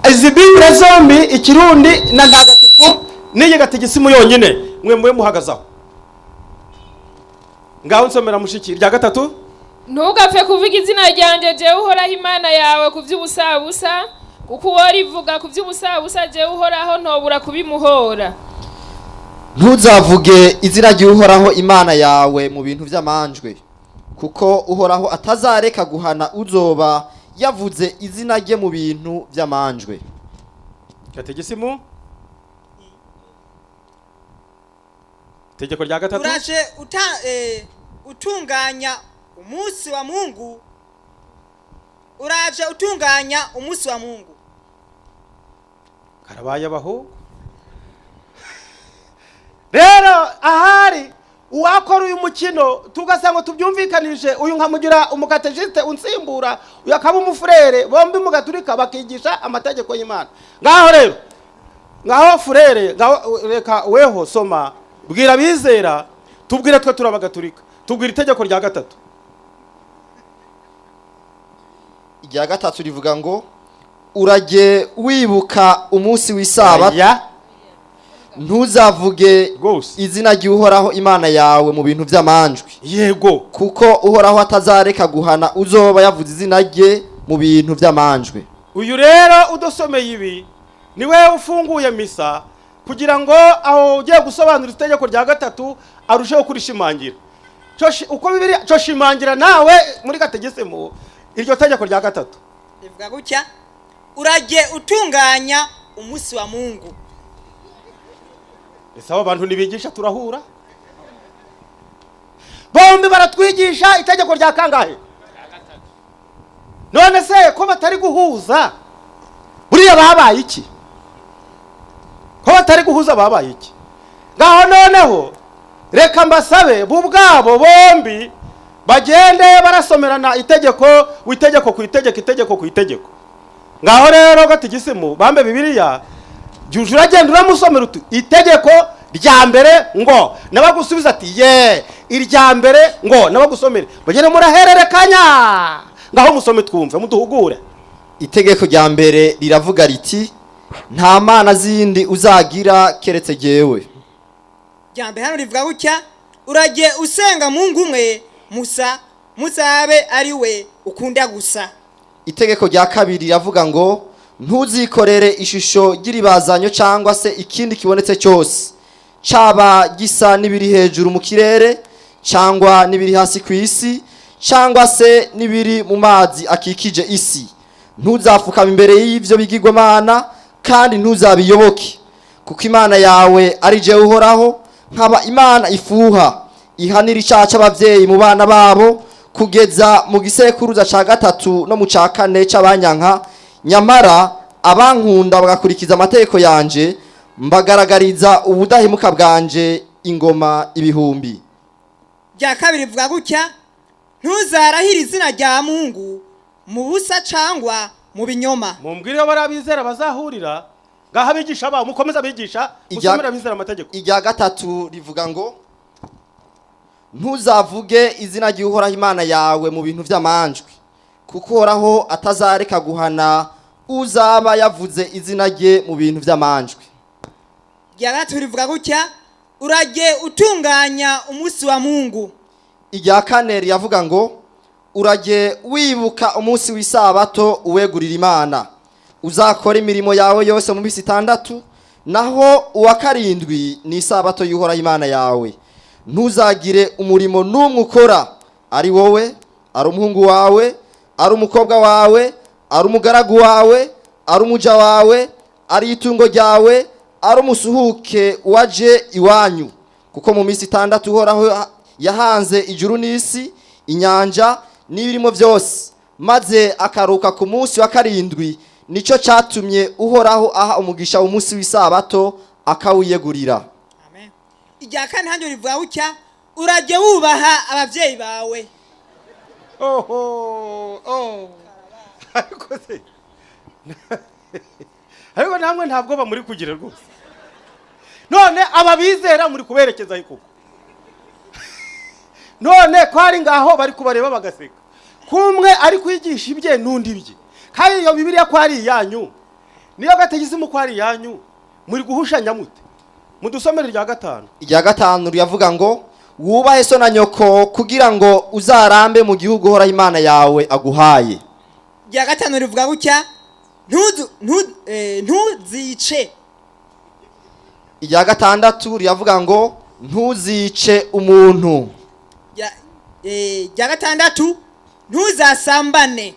izi Bibure zombi, Ikirundi na ntagatifu n'iyi gatigisimu yonyine, mwe mube muhagaze aho ngaho. Nsomera mushiki, irya gatatu. Ntugapfe kuvuga izina ryanjye jewe Uhoraho Imana yawe ku by'ubusabusa, kuko uwo rivuga ku by'ubusabusa, jewe Uhoraho ntobura kubimuhora. Ntuzavuge izina ry'Uhoraho Imana yawe mu bintu by'amanjwe, kuko Uhoraho atazareka guhana uzoba yavuze izina rye mu bintu by'amanjwe. Gatigisimu, itegeko rya gatatu. Uraje utunganya umunsi wa Mungu, uraje utunganya umunsi wa Mungu. Karabaye abahungu rero. Ahari uwakora uyu mukino tugasanga tubyumvikanije, uyu nkamugira umukatejiste unsimbura, uyu akaba umufurere, bombi mugaturika bakigisha amategeko y'Imana. Ngaho rero, ngaho furere, ngaho reka weho soma, bwira abizera, tubwire twe turabagaturika, tubwire itegeko rya gatatu. Irya gatatu rivuga ngo urajye wibuka umunsi w'isabato. Aya. Ntuzavuge Rwose. izina ry'Uhoraho Imana yawe mu bintu by'amanjwe, kuko Uhoraho atazareka guhana uzoba yavuze izina rye mu bintu by'amanjwe. Uyu rero udusomeye ibi niwe ufunguye misa, kugira ngo aho ugiye gusobanura itegeko rya gatatu arusheho kurishimangira. Uko Bibiliya cyo shimangira nawe muri gategesimu iryo tegeko rya gatatu. Rivuga gutya: urajye utunganya umunsi wa Mungu. Ese abo bantu ntibigisha turahura? Bombi baratwigisha itegeko rya kangahe? None se ko batari guhuza, buriya babaye iki? Ko batari guhuza babaye iki? Ngaho noneho reka mbasabe bo ubwabo bombi bagende barasomerana itegeko, itegeko ku itegeko, itegeko ku itegeko. Ngaho rero gatigisimu bambe Bibiliya, jya uragenda uramusomera uti itegeko rya mbere ngo, nabagusubiza ati ye irya mbere ngo, nabagusomere, mugende murahererekanya. Ngaho musome twumve, muduhugure. Itegeko rya mbere riravuga riti: "Nta mana zindi uzagira keretse jyewe." Rya mbere hano rivuga gutya: "Uragiye usenga Mungu umwe musa, muzabe ari we ukunda gusa." Itegeko rya kabiri riravuga ngo: "Ntuzikorere ishusho ry'iribazanyo cyangwa se ikindi kibonetse cyose, caba gisa n'ibiri hejuru mu kirere, cyangwa n'ibiri hasi ku isi, cyangwa se n'ibiri mu mazi akikije isi. Ntuzapfukame imbere y'ibyo bigirwamana kandi ntuzabiyoboke, kuko Imana yawe ari jewe Uhoraho, nkaba Imana ifuha, ihanira icyaha cy'ababyeyi mu bana babo kugeza mu gisekuruza cya gatatu no mu cya kane cy'abanyanka. Nyamara abankunda bagakurikiza amategeko yanje, mbagaragariza ubudahemuka bwanje ingoma ibihumbi." Rya kabiri rivuga gutya: "Ntuzarahire izina rya Mungu mu busa cyangwa mu binyoma." Mumbwire bari abizera bazahurira. Ngaho abigisha babo mukomeze, abigisha musomere abizera amategeko. Irya gatatu rivuga ngo: "Ntuzavuge izina ry'Uhoraho Imana yawe mu bintu by'amanjwe, kuko Uhoraho atazareka guhana uzaba yavuze izina rye mu bintu by'amanjwe." Rya gatatu rivuga gutya: "Urajye utunganya umunsi wa Mungu." Irya kane riravuga ngo: "Urajye wibuka umunsi w'isabato uwegurira Imana. Uzakora imirimo yawe yose mu minsi 6, naho uwa karindwi ni isabato y'Uhoraho Imana yawe. Ntuzagire umurimo n'umwe ukora, ari wowe, ari umuhungu wawe, ari umukobwa wawe, ari umugaragu wawe, ari umuja wawe, ari itungo ryawe, ari umusuhuke waje iwanyu, kuko mu minsi 6 Uhoraho yahanze ijuru n'isi, inyanja n'ibirimo byose, maze akaruka ku munsi wa karindwi. Nicyo cyatumye Uhoraho aha umugisha umunsi w'isabato akawiyegurira." Amen. Irya kane hano rivuga gutya: "Urajye wubaha ababyeyi bawe." Oho, oh. Ariko se, ariko namwe ntabwo bamuri kugira rwose. None ababizera muri kuberekeza koko? None ko ari ngaho bari kubareba bagaseka, kumwe ari kwigisha ibye n'undi ibye, kandi iyo Bibiliya ko ari iyanyu, niyo gategisimu ko ari iyanyu, muri guhushanya mute? Mudusomere irya gatanu. Irya gatanu riravuga ngo: "Wubahe so na nyoko, kugira ngo uzarambe mu gihugu Uhoraho Imana yawe aguhaye." Rya gatanu rivuga gutya: "Ntuzice." Irya gatandatu riravuga ngo: "Ntuzice umuntu." Rya gatandatu: "Ntuzasambane."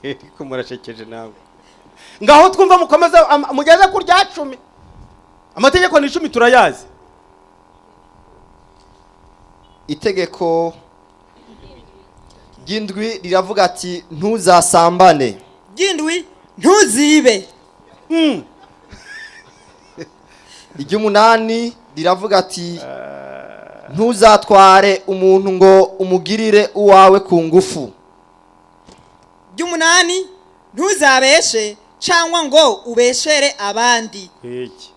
Ariko murashekeje nawe. Ngaho twumva, mukomeze mugeze ku rya 10. Amategeko ni 10, turayazi. Itegeko ry'indwi riravuga ati: "Ntuzasambane." Ry'indwi: "Ntuzibe." Iry'umunani riravuga ati: "Ntuzatware umuntu ngo umugirire uwawe ku ngufu." Ry'umunani: "Ntuzabeshe cyangwa ngo ubeshere abandi." Iki?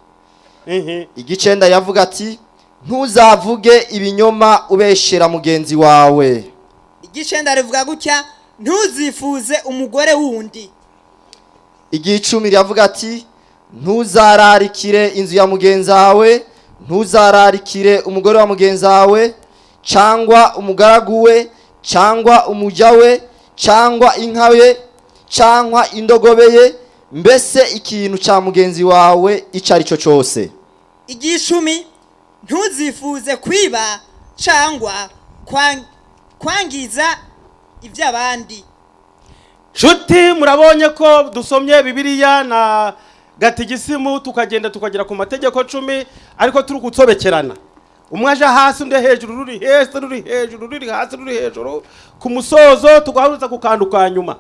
Igicenda riravuga ati: "Ntuzavuge ibinyoma ubeshera mugenzi wawe." Iry'icenda rivuga gutya: "Ntuzifuze umugore wundi." Igicumi riravuga ati: "Ntuzararikire inzu ya mugenzi wawe, ntuzararikire umugore wa mugenzi wawe, cyangwa umugaragu we, cyangwa umuja we, cyangwa inka ye, cyangwa indogobe ye, mbese ikintu cya mugenzi wawe icyo ari cyo cyose." Iry'icumi: "Ntuzifuze kwiba cyangwa kwangiza iby'abandi." Nshuti, murabonye ko dusomye Bibiliya na Gatigisimu tukagenda tukagera ku mategeko 10, ariko turi gutsobekerana, umwe aje hasi undi hejuru, ruri hasi ruri hejuru, ruri hasi ruri hejuru, ku musozo tugahuza ku kantu ka nyuma.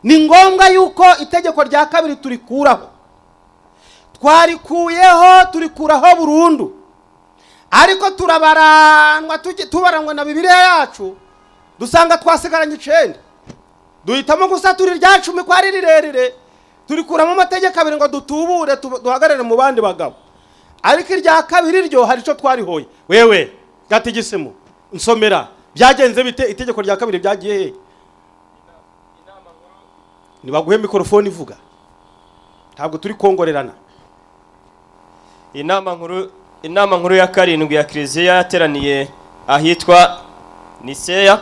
Ni ngombwa yuko itegeko rya kabiri turikuraho. Twarikuyeho, turikuraho burundu, ariko turabaranwa, tubarangwa na Bibiliya yacu, dusanga twasigaranye 9. Duhitamo gusa turi rya 10 ko ari rirerire, turikuramo amategeko 2 ngo dutubure, duhagarare mu bandi bagabo. Ariko irya kabiri ryo hari ico twarihoye. Wewe gatigisimu nsomera, byagenze bite? Itegeko rya kabiri byagiye he? Nibaguhe mikrofone ivuga, ntabwo turi kongorerana. Inama nkuru ya 7 ya Kiliziya yateraniye ahitwa Niseya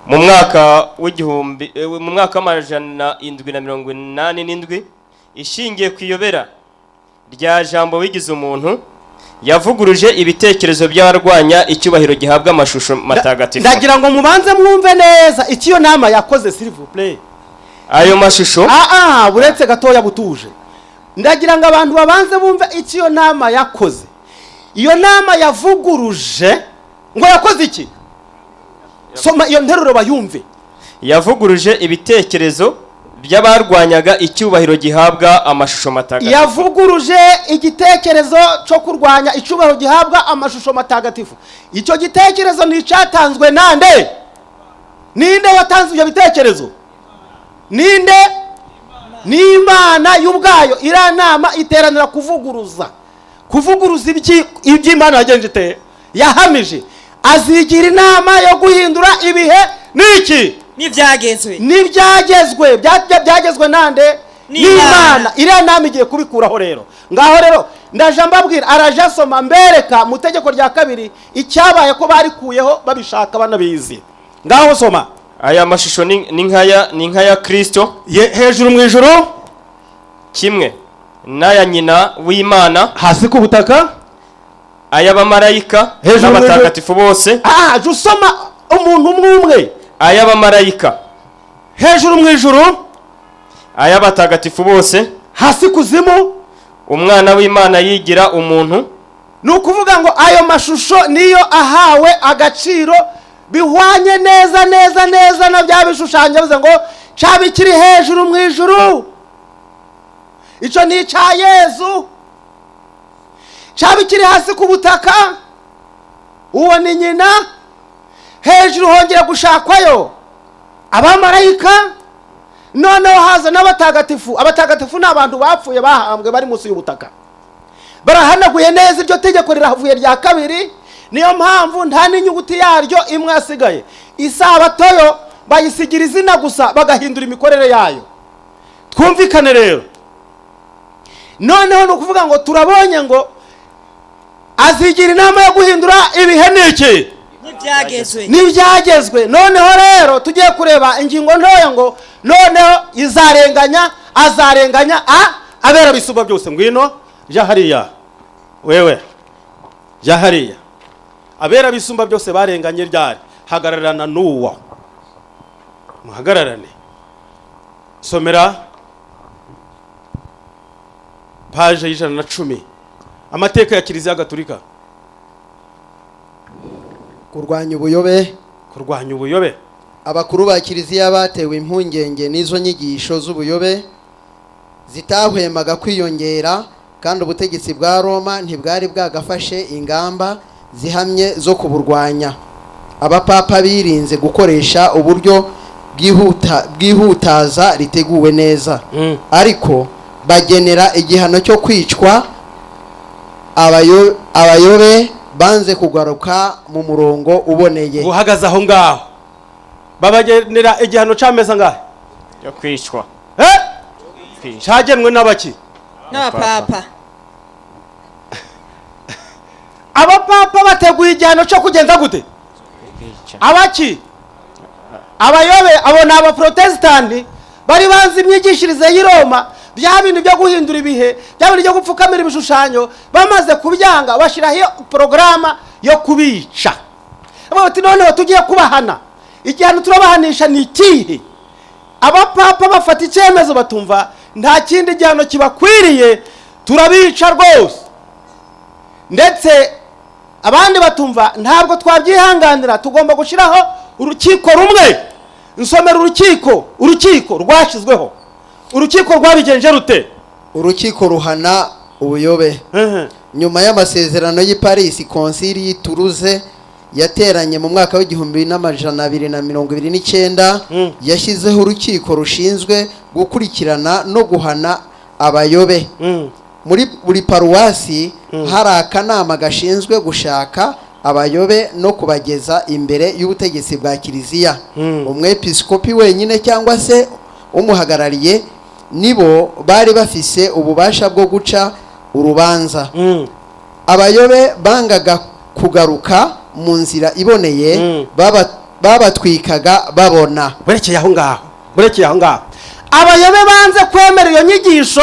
mu mwaka w'igihumbi mu mwaka w'787, ishingiye ku iyobera rya Jambo wigize umuntu, yavuguruje ibitekerezo by'abarwanya icyubahiro gihabwa amashusho matagatifu. Ndagira ngo mubanze mwumve neza icyo iyo nama yakoze, s'il vous plaît. Ayo mashusho Buretse gatoya, butuje. Ndagira ngo abantu babanze bumve icyo iyo nama yakoze. Iyo nama yavuguruje ngo yakoze iki? Soma iyo nteruro bayumve. Yavuguruje ibitekerezo by'abarwanyaga icyubahiro gihabwa amashusho matagatifu. Yavuguruje igitekerezo cyo kurwanya icyubahiro gihabwa amashusho matagatifu. Icyo gitekerezo ni icyatanzwe nande? Ninde watanze ibyo bitekerezo? Ninde? Ni Imana y'ubwayo. Iriya nama iteranira kuvuguruza iby'Imana yagenje iteye, yahamije. Azigira inama yo guhindura ibihe n'iki? N'ibyagezwe. N'ibyagezwe. Byagezwe nande? N'Imana. Iriya nama igiye kubikuraho rero. Ngaho rero ndaje mbabwira, araje asoma mbereka mu tegeko rya kabiri icyabaye, ko barikuyeho babishaka banabizi. Ngaho soma. Aya mashusho ni nk'aya Kristo Hejuru mu ijuru kimwe n'aya nyina w'Imana hasi ku butaka, ay'abamarayika Hejuru mu ijuru. n'abatagatifu bose. Jya usoma umuntu umwe umwe. Ay'abamarayika Hejuru mu ijuru, ay'abatagatifu bose, hasi kuzimu, umwana w'Imana yigira umuntu. Ni ukuvuga ngo ayo mashusho niyo ahawe agaciro bihwanye neza neza neza na bya bishushanyo. Bivuze ngo cyaba kiri hejuru mu ijuru, icyo ni icya Yezu; cyaba kiri hasi ku butaka, uwo ni nyina; hejuru hongera gushakwayo abamarayika, noneho haza n'abatagatifu. Abatagatifu ni abantu bapfuye, bahambwe, bari munsi y'ubutaka. Barahanaguye neza, iryo tegeko rirahavuye rya kabiri. Niyo mpamvu nta n'inyuguti yaryo imwe yasigaye. Isabato yo bayisigira izina gusa, bagahindura imikorere yayo. Twumvikane rero. Noneho ni ukuvuga ngo turabonye ngo azigira inama yo guhindura ibihe n'iki? N'ibyagezwe. N'ibyagezwe. Noneho rero tugiye kureba ingingo ntoya ngo noneho izarenganya, azarenganya abera bisumba byose. Ngwino, jya hariya wewe, jya hariya. Abera bisumba byose barenganye ryari? Hagararana n'uwo, muhagararane. Somera page y'110, amateka ya Kiliziya Gatulika. Kurwanya ubuyobe. Kurwanya ubuyobe. Abakuru ba kiliziya batewe impungenge n'izo nyigisho z'ubuyobe zitahwemaga kwiyongera, kandi ubutegetsi bwa Roma ntibwari bwagafashe ingamba zihamye zo kuburwanya. Abapapa birinze gukoresha uburyo bwihutaza riteguwe neza, ariko bagenera igihano cyo kwicwa abayobe banze kugaruka mu murongo uboneye. Uhagaze aho ngaho, babagenera igihano cy'amezi angahe? Yo kwicwa. Eh, cyagenwe n'abaki? N'abapapa. Abapapa bateguye igihano cyo kugenza gute? Abaki? Abayobe. Abo ni Abaprotesitanti bari banzi imyigishirize y'i Roma, bya bintu byo guhindura ibihe, bya bintu byo gupfukamira ibishushanyo. Bamaze kubyanga, bashyiraho iyo porogaramu yo kubica. Bavuga bati: "Noneho tugiye kubahana, igihano turabahanisha ni ikihe?" Abapapa bafata icyemezo, batumva Nta kindi gihano kibakwiriye, turabica rwose. Ndetse abandi batumva ntabwo twabyihanganira, tugomba gushyiraho urukiko rumwe. Nsomera urukiko rwashyizweho. Urukiko rwabigenje rute? Urukiko ruhana ubuyobe. Nyuma y'amasezerano y'i Paris, konsili y'i Toulouse yateranye mu mwaka w'1229 yashyizeho urukiko rushinzwe gukurikirana no guhana abayobe. Muri buri paruwasi hari akanama gashinzwe gushaka abayobe no kubageza imbere y'ubutegetsi bwa kiliziya. Umwepiskopi wenyine cyangwa se umuhagarariye nibo bari bafise ububasha bwo guca urubanza. Abayobe bangaga kugaruka mu nzira iboneye babatwikaga babona. Burekeye aho ngaho, burekeye aho ngaho. Abayobe banze kwemera iyo nyigisho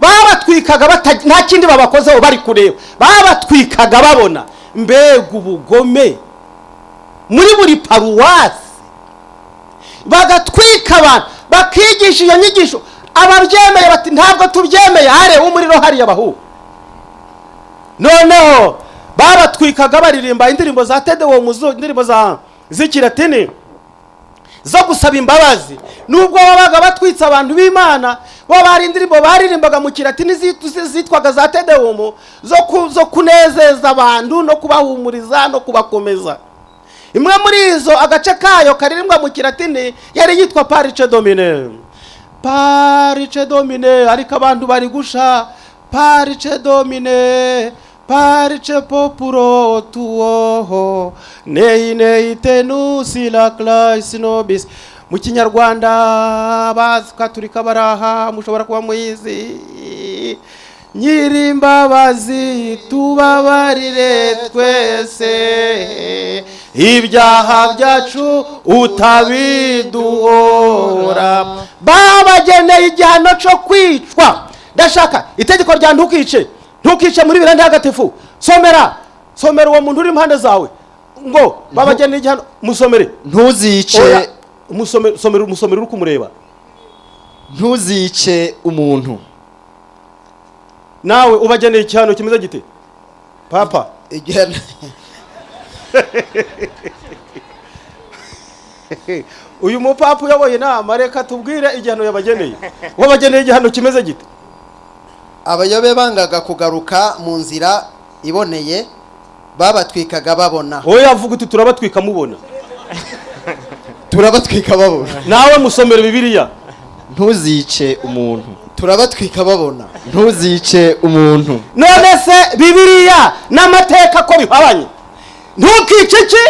babatwikaga, nta kindi babakozeho, bari kureba, babatwikaga babona. Mbega ubugome! Muri buri paruwasi bagatwika abantu, bakigisha iyo nyigisho. Ababyemeye bati ntabwo tubyemeye, hare umuriro hariya bahu. Noneho babatwikaga baririmba indirimbo za Te Deum, indirimbo za z'ikilatini zo gusaba imbabazi. Nubwo babaga batwitse abantu b'Imana, bo bari indirimbo baririmbaga mu kilatini zitwaga za Te Deum, zo kunezeza abantu no kubahumuriza no kubakomeza. Imwe muri izo, agace kayo karirimbwa mu kilatini, yari yitwa Parce Domine, Parce Domine. Ariko abantu bari gusha Parce Domine, parce populo tuo, nei nei tenus la clais nobis. Mu kinyarwanda Abakaturika baraha, mushobora kuba muyizi. Nyirimbabazi tubabarire twese ibyaha byacu utabiduhora. Babageneye igihano cyo kwicwa. Ndashaka itegeko rya ntukice, ntukice muri Bibiliya ntagatifu. Somera, somera uwo muntu uri impande zawe ngo babageneye igihano, musomere. Ntuzice. Musomere, somera, musomere uri kumureba. Ntuzice umuntu. Nawe ubageneye igihano kimeze gite, papa? Igihano Uyu mupapa uyoboye inama, reka tubwire igihano yabageneye. Wabageneye igihano kimeze gite? Abayobe bangaga kugaruka mu nzira iboneye babatwikaga babona. Wowe yavuga uti turabatwika mubona. Turabatwika babona. Nawe musomere Bibiliya. Ntuzice umuntu. Turabatwika babona. Ntuzice umuntu. None se Bibiliya n'amateka ko bihabanye? Ntukice iki?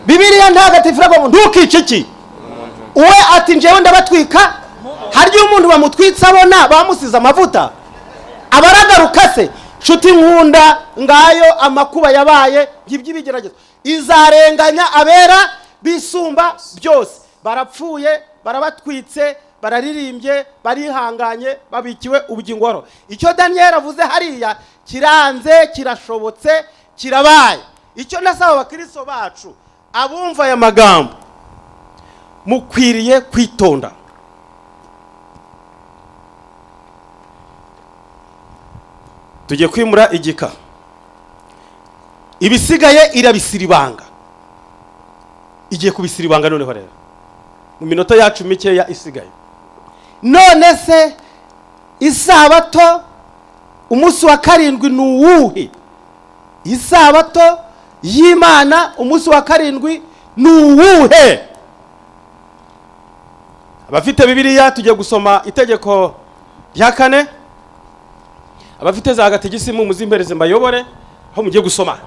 Bibiliya ntagatifu iravuga ngo ntukice iki? Uwe ati njyewe ndabatwika. Harya umuntu bamutwitse abona bamusize amavuta abaragaruka se? Nshuti nkunda, ngayo amakuba yabaye y'iby'ibigeragezo. Izarenganya abera bisumba byose. Barapfuye, barabatwitse, bararirimbye, barihanganye, babikiwe ubugingo. Icyo Daniel avuze hariya kiranze, kirashobotse, kirabaye. Icyo nasaba abakristo bacu abumva aya magambo, mukwiriye kwitonda. Tugiye kwimura igika, ibisigaye irabisiribanga, igiye kubisiribanga. Noneho rero mu minota yacu mikeya isigaye, none se isabato umunsi wa karindwi ni uwuhe? Isabato y'Imana umunsi wa karindwi ni uwuhe? Abafite Bibiliya tugiye gusoma itegeko rya kane. Abafite za gatigisimu muzimpereze mbayobore aho mugiye gusoma.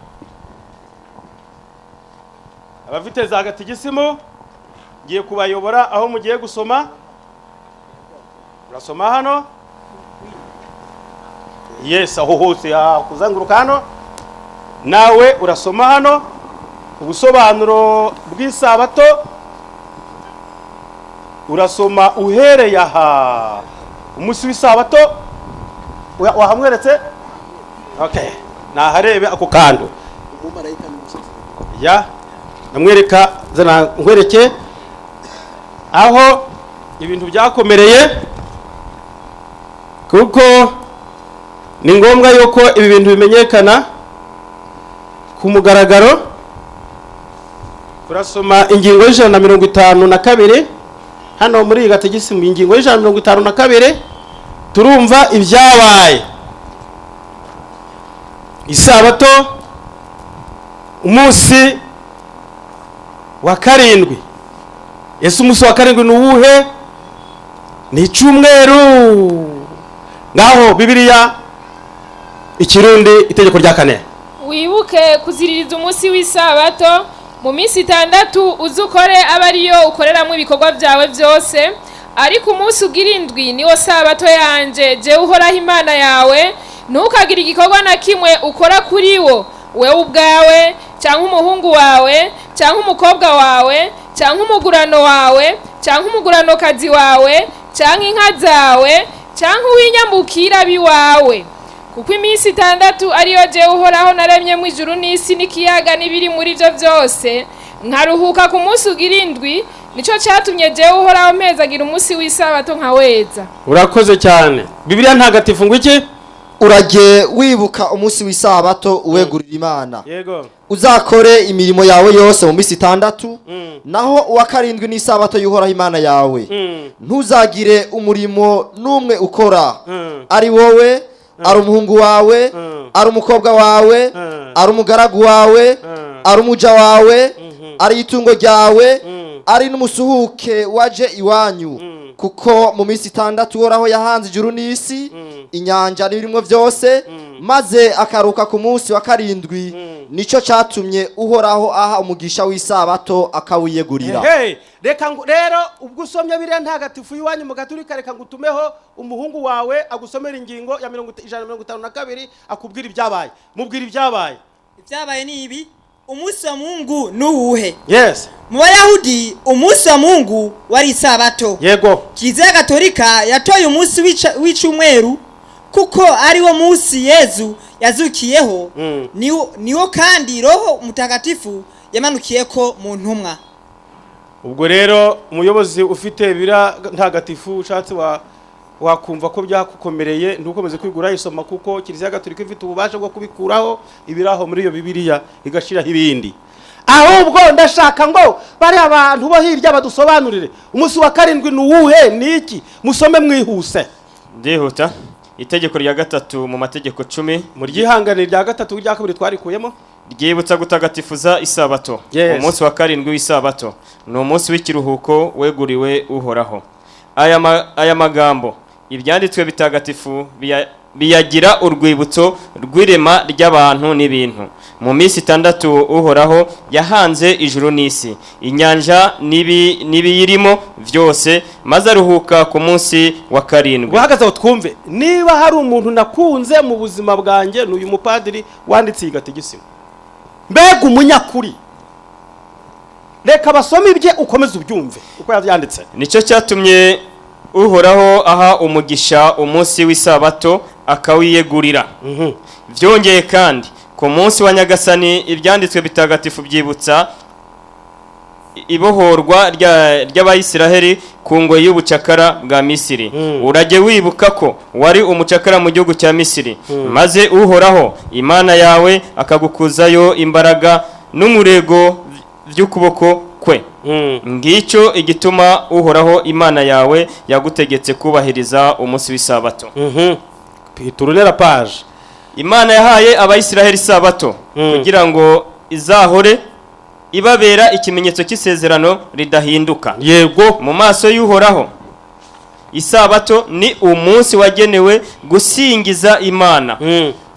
Abafite za gatigisimu ngiye kubayobora aho mugiye gusoma. Urasoma hano. Yes, aho hose kuzanguruka hano. Nawe urasoma hano ubusobanuro bw'isabato. Urasoma uhereye aha umunsi w'isabato. Wahamweretse? Okay, naharebe ako kantu. Ya namwereka, zana nkwereke aho ibintu byakomereye. Kuko ni ngombwa yuko ibi bintu bimenyekana ku mugaragaro. Turasoma ingingo y'152 hano muri iyi gatigisimu, ingingo y'152 turumva ibyabaye. Isabato, umunsi wa karindwi. Ese umunsi wa karindwi ni uwuhe? Ni icyumweru. Ngaho Bibiliya Ikirundi, itegeko rya kane. Wibuke kuziririza umunsi w'isabato. Mu minsi 6 uze ukore, abe ariyo ukoreramo ibikorwa byawe byose, ariko umunsi ugira indwi niwo sabato yanje, jewe Uhoraho Imana yawe. Ntukagire igikorwa na kimwe ukora kuri wo, wewe ubwawe, cyangwa umuhungu wawe, cyangwa umukobwa wawe, cyangwa umugurano wawe, cyangwa umuguranokazi wawe, cyangwa inka zawe, cyangwa uw'inyambukira b'iwawe, kuko iminsi 6 ariyo jewe Uhoraho naremyemo ijuru n'isi n'ikiyaga n'ibiri muri byo byose, nkaruhuka ku munsi ugira indwi. Nico cyatumye jewe Uhoraho mpezagira umunsi w'isabato nkaweza. Urakoze cyane. Bibiliya Ntagatifu ngo iki? Urajye wibuka umunsi w'isabato uwegurira Imana. Yego. Uzakore imirimo yawe yose mu minsi 6, naho uwa karindwi n'isabato y'Uhoraho Imana yawe. Ntuzagire umurimo n'umwe ukora, ari wowe, ari umuhungu wawe, ari umukobwa wawe, ari umugaragu wawe, ari umuja wawe, ari itungo ryawe, ari n'umusuhuke waje iwanyu, kuko mu minsi 6 Uhoraho yahanze ijuru n'isi, inyanja n'ibirimo byose, maze akaruka ku munsi wa karindwi. Nico cyatumye Uhoraho aha umugisha w'isabato akawiyegurira. Hey, reka ngo rero ubwo usomye Bibiliya Ntagatifu y'iwanyu mu Gaturika, reka ngo utumeho umuhungu wawe agusomera ingingo ya 152, akubwira ibyabaye. Mubwira ibyabaye. Ibyabaye ni ibi: umunsi wa Mungu ni uwuhe? Yes. Mu Bayahudi umunsi wa Mungu wari isabato. Yego. Kiliziya Gatolika yatoye umunsi w'icumweru kuko ari wo munsi Yezu yazukiyeho, niwo kandi Roho Mutagatifu yamanukiyeko mu ntumwa. Ubwo rero umuyobozi ufite Bibiliya Ntagatifu, ushatse wakumva ko byakukomereye, ntukomeze kwigura isoma, kuko Kiliziya Gatolika ifite ububasha bwo kubikuraho ibiraho muri iyo Bibiliya igashiraho ibindi. Ahubwo ndashaka ngo bari abantu bo hirya badusobanurire umunsi wa karindwi ni uwuhe, ni iki? Musome mwihuse. Ndihuta. Itegeko rya gatatu mu mategeko 10 Mu ryihangane, rya gatatu, rya kabiri twarikuyemo. ryibutsa gutagatifuza isabato. Umunsi wa karindwi w'isabato ni umunsi w'ikiruhuko weguriwe Uhoraho. Aya magambo ibyanditswe bitagatifu biyagira urwibutso rw'irema ry'abantu n'ibintu. Mu minsi 6 Uhoraho yahanze ijuru n'isi, inyanja n'ibiyirimo byose, maze aruhuka ku munsi wa karindwi. Guhagaze aho twumve. Niba hari umuntu nakunze mu buzima bwanjye, ni uyu mupadiri wanditse iyi gatigisimu. Mbega umunyakuri! Reka basome ibye, ukomeze ubyumve uko yabyanditse. Nicyo cyatumye Uhoraho aha umugisha umunsi w'isabato akawiyegurira. Byongeye kandi, ku munsi wa Nyagasani ibyanditswe bitagatifu byibutsa ibohorwa ry'Abayisiraheli ku ngoyi y'ubucakara bwa Misiri. Urajye wibuka ko wari umucakara mu gihugu cya Misiri, maze Uhoraho Imana yawe akagukuzayo imbaraga n'umurego by'ukuboko kwe. Ngicyo igituma Uhoraho Imana yawe yagutegetse kubahiriza umunsi w'isabato. Tournez la page. Imana yahaye Abayisiraheli isabato kugira ngo izahore ibabera ikimenyetso cy'isezerano ridahinduka. Yego. Mu maso y'Uhoraho isabato ni umunsi wagenewe gusingiza Imana,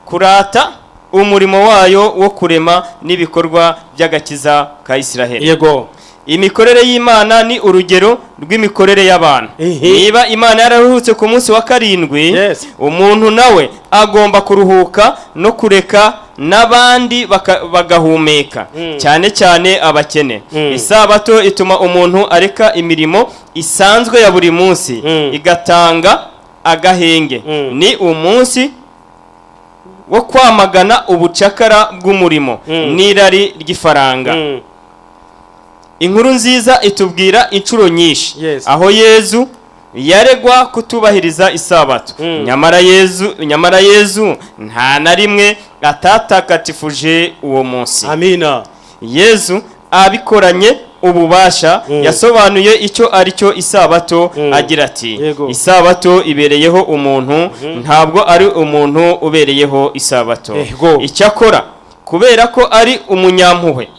kurata umurimo wayo wo kurema n'ibikorwa by'agakiza ka Isiraheli. Yego. Imikorere y'Imana ni urugero rw'imikorere y'abantu. Niba Imana yararuhutse ku munsi wa karindwi, umuntu nawe agomba kuruhuka no kureka n'abandi bagahumeka, cyane cyane abakene. Isabato ituma umuntu areka imirimo isanzwe ya buri munsi, igatanga agahenge. Ni umunsi wo kwamagana ubucakara bw'umurimo n'irari ry'ifaranga. Inkuru nziza itubwira inshuro nyinshi aho Yezu Yaregwa kutubahiriza isabato, nyamara Yezu nta na rimwe atatagatifuje uwo munsi. Amina. Yezu abikoranye ububasha yasobanuye icyo ari cyo isabato, agira ati: "Isabato ibereyeho umuntu, ntabwo ari umuntu ubereyeho isabato." Icyakora kubera ko ari umunyampuhwe,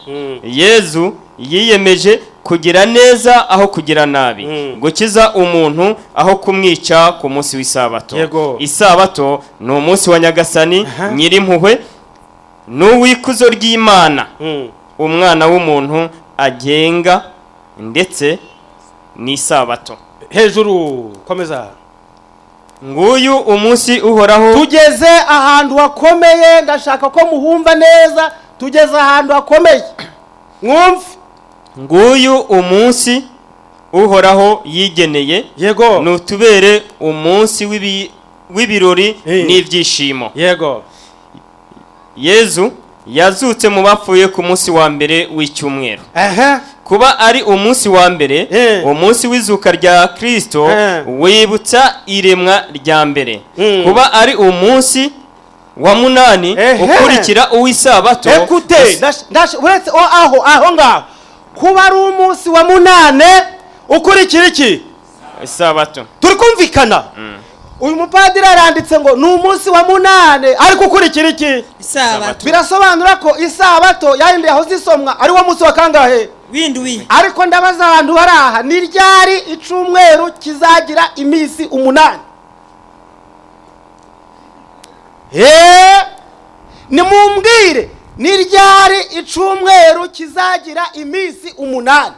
Yezu yiyemeje kugira neza aho kugira nabi, gukiza umuntu aho kumwica ku munsi w'isabato. Isabato ni umunsi wa Nyagasani Nyirimpuhwe n'uw'ikuzo ry'Imana, umwana w'umuntu agenga ndetse n'isabato. Hejuru, komeza. Nguyu umunsi Uhoraho. Tugeze ahantu hakomeye, ndashaka ko muhumva neza. Tugeze ahantu hakomeye, mwumve. Nguyu umunsi Uhoraho yigeneye, nutubere umunsi w'ibirori n'ibyishimo. Yezu yazutse mu bapfuye ku munsi wa mbere w'icyumweru. Kuba ari umunsi wa mbere, umunsi w'izuka rya Kristo wibutsa iremwa rya mbere. Kuba ari umunsi wa munani ukurikira uw'isabato. Écoute, uretse aho ngaho, kuba ari umunsi wa munane ukurikira iki? Isabato. Turi kumvikana? Uyu mupadiri aranditse ngo ni umunsi wa munane ariko ukurikira iki? Isabato. Birasobanura ko isabato yayindi yahoze isomwa ari wo munsi wa kangahe? W'indwi. Ariko ndabaza abantu bari aha: ni ryari icumweru kizagira iminsi 8? Nimumbwire, ni ryari icumweru kizagira iminsi 8?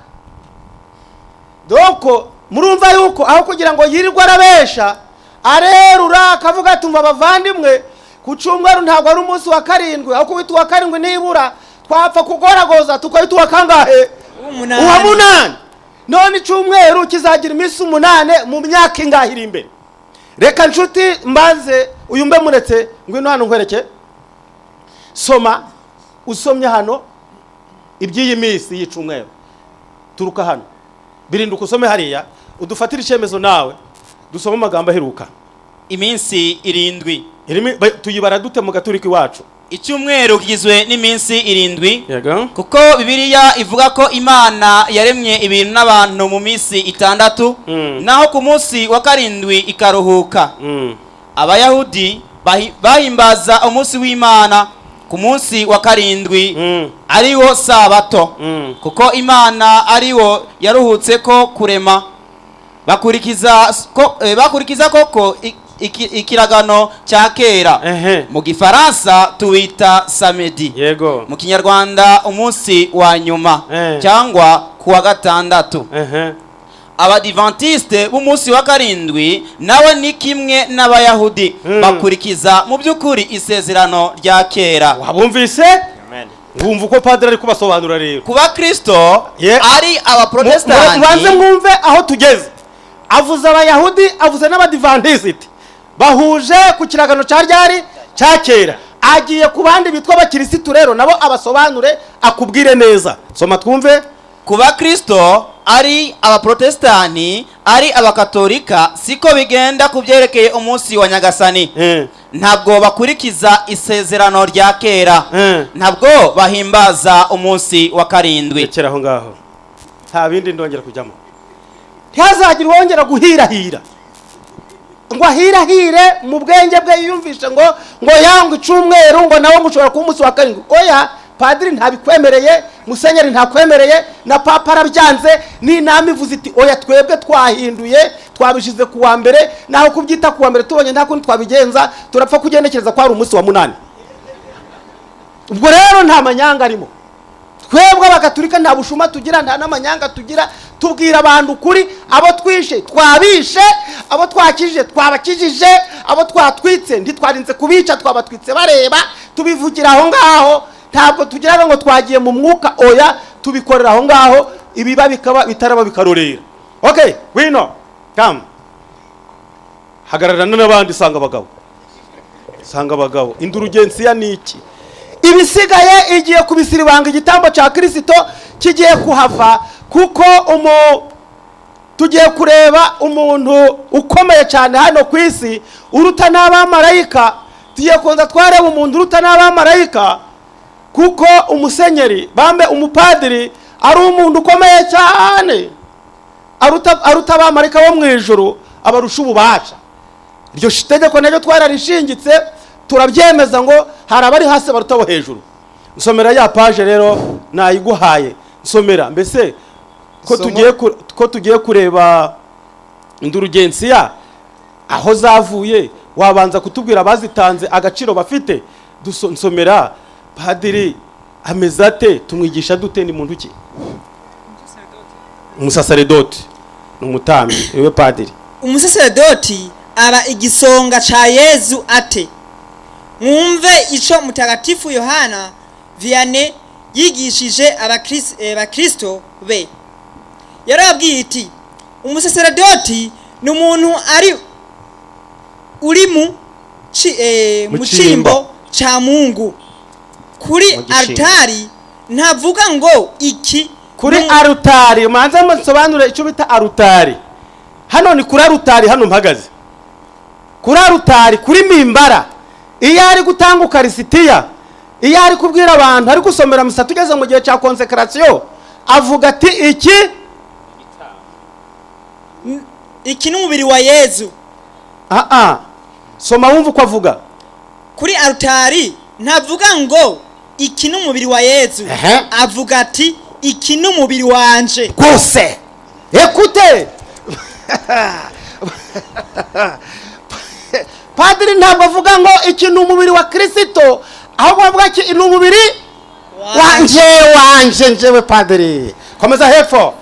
Donc murumva yuko aho kugira ngo yirirwe arabesha, arerura akavuga ati: "Umva abavandimwe, ku cyumweru ntabwo ari umunsi wa karindwi, aho kubita uwa karindwi nibura twapfa kugoragoza tukahita uwa kangahe?" Umunani. Uwa munani. None icyumweru kizagira iminsi 8 mu myaka ingahe iri imbere? Reka nshuti mbanze uyu mbe muretse. Ngwino hano nkwereke. Soma, usomye hano iby'iyi minsi y'icumweru. Turuka hano, birinduka, usome hariya, udufatire icyemezo nawe. Dusome amagambo aheruka. Iminsi 7. Tuyibara dute mu gaturika iwacu? Icyumweru kigizwe n'iminsi 7, kuko Bibiliya ivuga ko Imana yaremye ibintu n'abantu mu minsi 6, naho ku munsi wa karindwi ikaruhuka. Abayahudi bahimbaza umunsi w'Imana ku munsi wa karindwi, ariwo sabato, kuko Imana ariwo yaruhutse ko kurema. Bakurikiza koko ikiragano cya kera. Mu Gifaransa tuwita samedi, mu Kinyarwanda umunsi wa nyuma cyangwa ku wa gatandatu. Abadivantiste b'umunsi wa karindwi nawe ni kimwe n'Abayahudi, bakurikiza mu by'ukuri isezerano rya kera. Wabumvise? Wumva uko padiri ari kubasobanura rero. Ku bakristo ari abaprotesitanti. Mubanze mwumve aho tugeze. Avuze Abayahudi, avuze n'Abadivantisiti, bahuje ku kiragano cya ryari? Cya kera. Agiye ku bandi bitwa abakirisitu rero, nabo abasobanure, akubwire neza. Soma twumve. Ku bakristo ari abaprotestani, ari abakatolika, siko bigenda ku byerekeye umunsi wa Nyagasani. Ntabwo bakurikiza isezerano rya kera, ntabwo bahimbaza umunsi wa karindwi. Rekera aho ngaho, nta bindi ndongera kujyamo. Ntihazagire uwongera guhirahira ngo ahirahire mu bwenge bwe, yiyumvishe ngo yanga icumweru, ngo nawe ngo ushobora kuba umunsi wa karindwi. Oya, padiri ntabikwemereye, musenyeri ntakwemereye, na papa arabyanze, n'inama ivuze iti: "Oya, twebwe twahinduye, twabishyize ku wa mbere." Naho kubyita ku wa mbere, tubonye nta kundi twabigenza, turapfa kugenekereza ko ari umunsi wa munani. Ubwo rero nta manyanga arimo. Twebwe Abagatulika nta bushuma tugira, nta n'amanyanga tugira. Tubwira abantu ukuri. Abo twishe twabishe, abo twakijije twabakijije, abo twatwitse ntitwarinze kubica, twabatwitse bareba. Tubivugira aho ngaho, ntabwo tugira ngo twagiye mu mwuka. Oya, tubikorera aho ngaho, ibiba bikaba, bitaraba bikarorera. Okay, wino come, hagararana n'abandi. Sanga abagabo, sanga abagabo. Indulgensiya ni iki? Ibisigaye igiye kubisiribanga, igitambo cya Kirisito kigiye kuhava, kuko umu Tugiye kureba umuntu ukomeye cyane hano ku isi uruta n'abamarayika. Tugiye kuza twareba umuntu uruta n'abamarayika, kuko umusenyeri bambe umupadiri ari umuntu ukomeye cyane, aruta abamarayika bo mu ijuru, abarusha ububasha. Iryo tegeko naryo twararishingitse, turabyemeza ngo hari abari hasi baruta abo hejuru. Nsomera ya page rero nayiguhaye, nsomera mbese ko tugiye kureba indurugensiya aho zavuye, wabanza kutubwira abazitanze agaciro bafite. Nsomera padiri ameze ate, tumwigisha dute, ni muntu ki? Umusaseredoti ni umutambyi, niwe padiri. Umusaseredoti aba igisonga ca Yezu ate? Mwumve ico Mutagatifu Yohana Vianney yigishije abakristo be. Yarababwiye iti: umusaseredoti ni umuntu ari uri mu cimbo ca Mungu kuri altari. Ntavuga ngo iki kuri altari. Manze musobanure icyo bita altari. Hano ni kuri altari, hano mpagaze kuri altari, kuri mimbara. Iyo ari gutanga ukarisitiya, iyo ari kubwira abantu, ari gusomera misa, tugeze mu gihe cya konsekrasiyo, avuga ati iki ni umubiri wa Yezu. Soma wumva uko avuga. Kuri altari ntavuga ngo iki ni umubiri wa Yezu, avuga ati iki ni umubiri wanje rwose. Ekute padiri ntabwo avuga ngo iki ni umubiri wa Kristo, ahubwo avuga iki ni umubiri wanje njewe padiri. Komeza hepfo.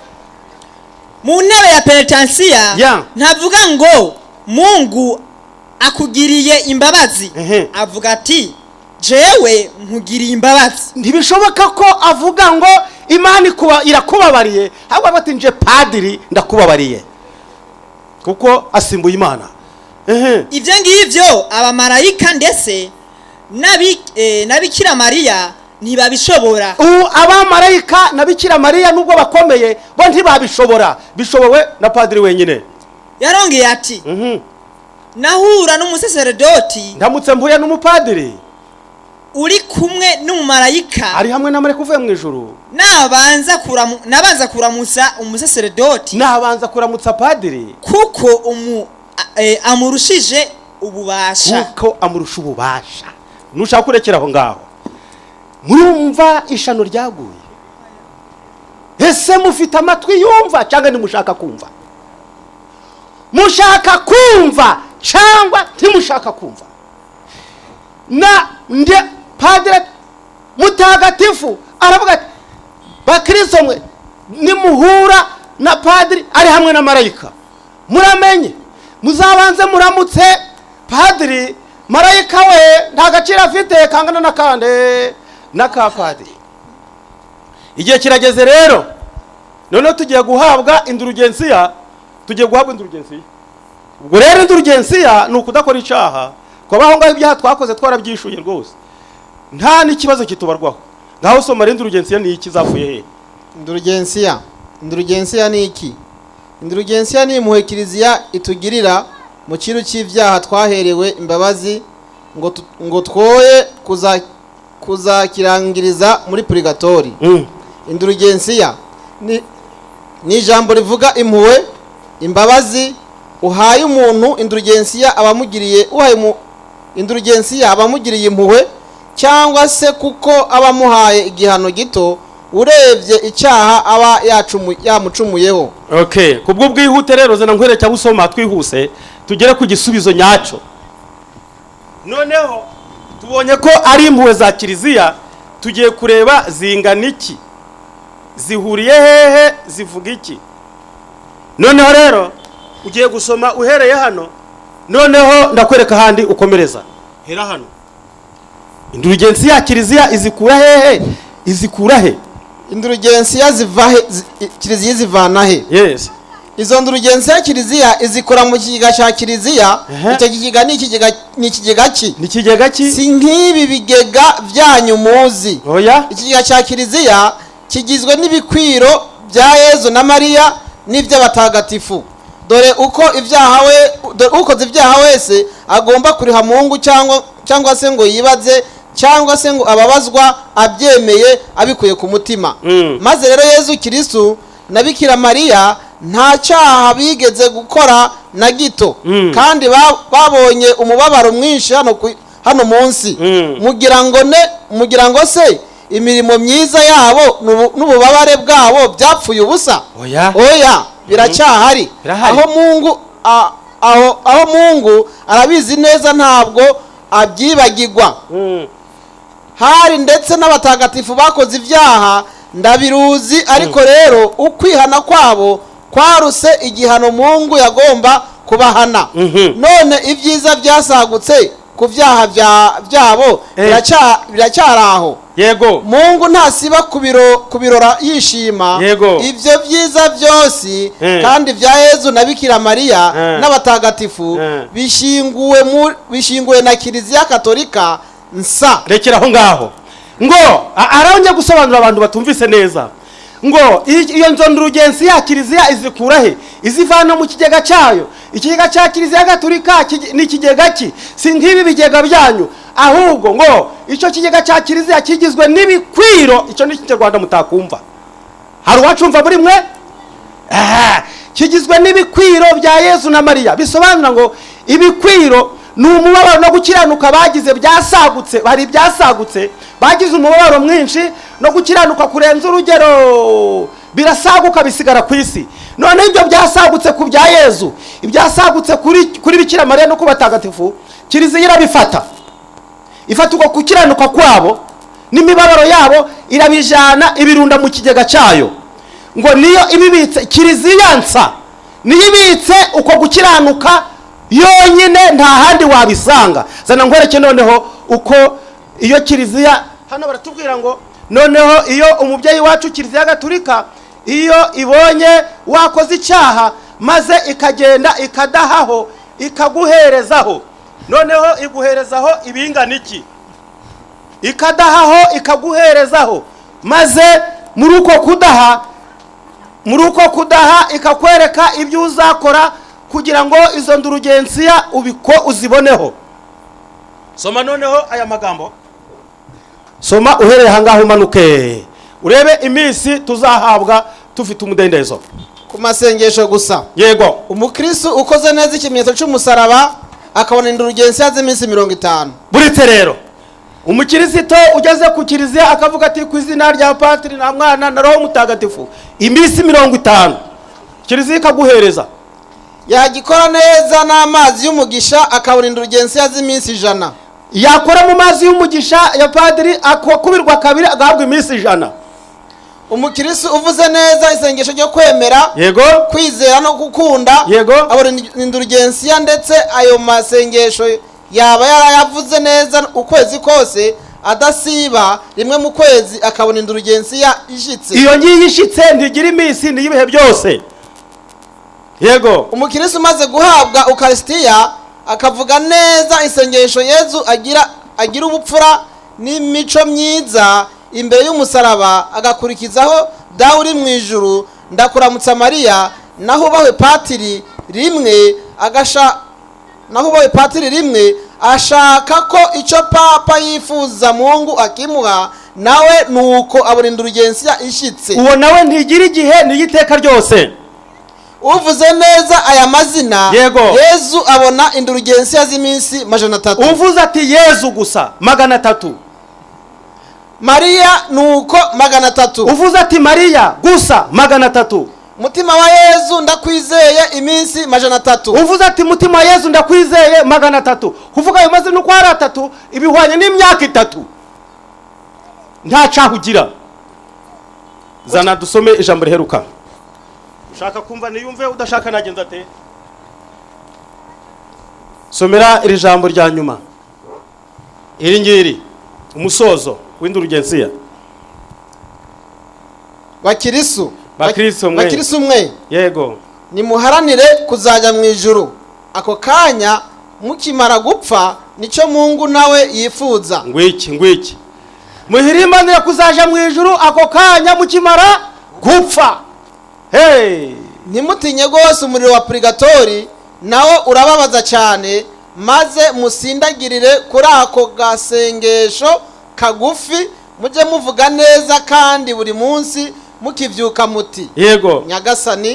Mu ntebe ya penetensiya ntavuga ngo Mungu akugiriye imbabazi, avuga ati jewe nkugiriye imbabazi. Ntibishoboka ko avuga ngo Imana irakubabariye, ahubwo ati nje padiri ndakubabariye, kuko asimbuye Imana. Ibyo ngibyo abamarayika ndetse na Bikira Mariya ntibabishobora. Abamarayika na Bikira Mariya nubwo bakomeye bo ntibabishobora, bishobowe na padiri wenyine. Yarongeye ati nahura n'umusaseredoti, ndamutse mpuye n'umupadiri uri kumwe n'umumarayika, ari hamwe na marayika uvuye mu ijuru, nabanza kuramutsa umusaseredoti, nabanza kuramutsa padiri, kuko amurushije ububasha, kuko amurusha ububasha. Nushaka kurekera aho ngaho, murumva ishano ryaguye. Ese mufite amatwi yumva cyangwa ntimushaka kumva? Mushaka kumva cyangwa ntimushaka kumva? Na nde padiri mutagatifu aravuga ati bakristo mwe nimuhura na padiri ari hamwe na marayika, muramenye muzabanze muramutse padiri. Marayika we nta gaciro afite kangana n'akande n'aka padiri. Igihe kirageze rero, noneho tugiye guhabwa indurugensiya, tugiye guhabwa indurugensiya. Ubwo rero indurugensiya ni ukudakora icyaha, kubaho ngaho ibyaha twakoze twarabyishuye rwose, nta n'ikibazo kitubarwaho. Ngaho soma indurugensiya ni iki, zavuye he? Indurugensiya, indurugensiya ni iki? Indurugensiya ni impuhwe Kiliziya itugirira mu kiru cy'ibyaha twaherewe imbabazi, ngo twoye kuzakirangiriza muri purigatori. Indurugensiya ni ijambo rivuga impuhwe, imbabazi uhaye umuntu. Indurugensiya abamugiriye, uhaye indurugensiya abamugiriye impuhwe, cyangwa se kuko abamuhaye igihano gito urebye icyaha aba yamucumuyeho. Okay, kubwo bwihute rero zana nkwereke usoma twihuse tugere ku gisubizo nyacyo. Noneho tubonye ko ari impuhwe za Kiliziya, tugiye kureba zingana iki, zihuriye hehe, zivuga iki. Noneho rero ugiye gusoma uhereye hano, noneho ndakwereka handi ukomereza. Hera hano. Indurugensiya Kiliziya izikura hehe? Izikura he? Indurugensiya ziva he? Kiliziya zivana he? Yes. Izo ndurugensiya Kiliziya izikora mu kigega cya Kiliziya. Icyo kigega ni ikigega, ni ikigega ki? Ni ikigega ki? Si nk'ibi bigega byanyu muzi. Oya. Ikigega cya Kiliziya kigizwe n'ibikwiro bya Yezu na Mariya N'iby'abatagatifu. Dore uko ibyaha we, dore ukoze ibyaha wese agomba kuriha Mungu, cyangwa se ngo yibaze, cyangwa se ngo ababazwa abyemeye abikuye ku mutima. Maze rero Yezu Kirisitu na Bikira Mariya nta cyaha bigeze gukora na gito, kandi babonye umubabaro mwinshi hano munsi. Mugira ngo se imirimo myiza yabo n'ububabare bwabo byapfuye ubusa? Oya. Oya, biracyahari. Birahari. Aho Mungu arabizi neza, ntabwo abyibagirwa. Hari ndetse n'abatagatifu bakoze ibyaha, ndabiruzi, ariko rero ukwihana kwabo kwaruse igihano Mungu yagomba kubahana. None ibyiza byasagutse ku byaha byabo biracyari aho. Mungu ntasiba kubirora yishima. Ibyo byiza byose kandi bya Yezu na Bikira Mariya n'abatagatifu bishinguwe na Kiliziya Katolika nsa. Rekera aho ngaho. Ngo arongeye gusobanurira abantu batumvise neza ngo iyo nzonurugensi ya kiliziya izikura he? Izivana mu kigega cyayo. Ikigega cya Kiliziya Gatolika ni ikigega ki? Si nk'ibi bigega byanyu, ahubwo ngo icyo kigega cya kiliziya kigizwe n'ibikwiro. Icyo ni Ikinyarwanda mutakumva, hari uwacumva muri mwe? Aha, kigizwe n'ibikwiro bya Yezu na Mariya. Bisobanura ngo ibikwiro ni umubabaro no gukiranuka bagize byasagutse. Bari ibyasagutse, bagize umubabaro mwinshi no gukiranuka kurenza urugero, birasaguka bisigara ku isi. None ibyo byasagutse ku bya Yezu, ibyasagutse kuri Bikira Mariya no ku batagatifu, kiliziya irabifata, ifata uko gukiranuka kwabo n'imibabaro yabo, irabijana ibirunda mu kigega cyayo. Ngo niyo ibibitse, kiliziya nsa niyo ibitse uko gukiranuka yonyine, nta handi wabisanga. Zana nkwereke noneho uko iyo kiliziya. Hano baratubwira ngo noneho iyo umubyeyi wacu Kiliziya Gatulika iyo ibonye wakoze icyaha, maze ikagenda ikadahaho ikaguherezaho, noneho iguherezaho ibingana iki? Ikadahaho ikaguherezaho, maze muri uko kudaha ikakwereka ibyo uzakora kugira ngo izo ndurugensiya ubiko uziboneho. Soma noneho aya magambo, soma uhereye ahangaha umanuke, urebe iminsi tuzahabwa tufite umudendezo. Ku masengesho gusa. Umukristo ukoze neza ikimenyetso cy'umusaraba akabona indurugensiya z'iminsi 50. Buretse rero, umukirisito ugeze ku kiliziya akavuga ati: "Ku izina rya Patiri na Mwana na Roho Mutagatifu", iminsi 50 kiliziya ikaguhereza. Yagikora neza n'amazi y'umugisha akabona indurugensiya z'iminsi 100. Yakora mu mazi y'umugisha ya padiri akubirwa kabiri, agahabwa iminsi 100. Umukristo uvuze neza isengesho ryo kwemera, kwizera no gukunda, abona indurugensiya, ndetse ayo masengesho yaba yarayavuze neza ukwezi kose adasiba rimwe mu kwezi, akabona indurugensiya ishitse. Iyo ngiyo ishitse ntigira iminsi, ni iy'ibihe byose. Yego. Umukristo umaze guhabwa ukarisitiya akavuga neza isengesho Yezu agira ubupfura n'imico myiza imbere y'umusaraba, agakurikizaho Dawe uri mu ijuru, Ndakuramutsa Mariya, naho ubahwe patiri rimwe, agasha naho ubahwe patiri rimwe, ashaka ko icyo papa yifuza Mungu akimuha, nawe nuko abona indurugensiya ishitse. Uwo nawe ntigira igihe, ni iy'iteka ryose. Uvuze neza aya mazina Yezu abona indurugensiya z'iminsi 300. Uvuze ati "Yezu" gusa, 300. Mariya nuko, 300. Uvuze ati "Mariya" gusa, 300. Mutima wa Yezu ndakwizeye, iminsi 300. Uvuze ati "Mutima wa Yezu ndakwizeye", 300. Kuvuga ayo mazina uko ari atatu ibihwanye n'imyaka 3, nta cyaha ugira. Zana dusome ijambo riheruka. Ushaka kumva niyumve, udashaka nagenza ate? Somera iri jambo rya nyuma, iri ngiri, umusozo w'indurugensiya. Bakirisu. Bakristo mwe. Bakirisu mwe, nimuharanire kuzajya mu ijuru ako kanya mukimara gupfa. Nicyo Mungu nawe yifuza. Ngwiki, ngwiki: muhirimbanire kuzaja mu ijuru ako kanya mukimara gupfa. Hey! Ntimutinye rwose umuriro wa purigatori, nawo urababaza cyane. Maze musindagirire kuri ako gasengesho kagufi, mujye muvuga neza kandi buri munsi mukibyuka muti: "Nyagasani,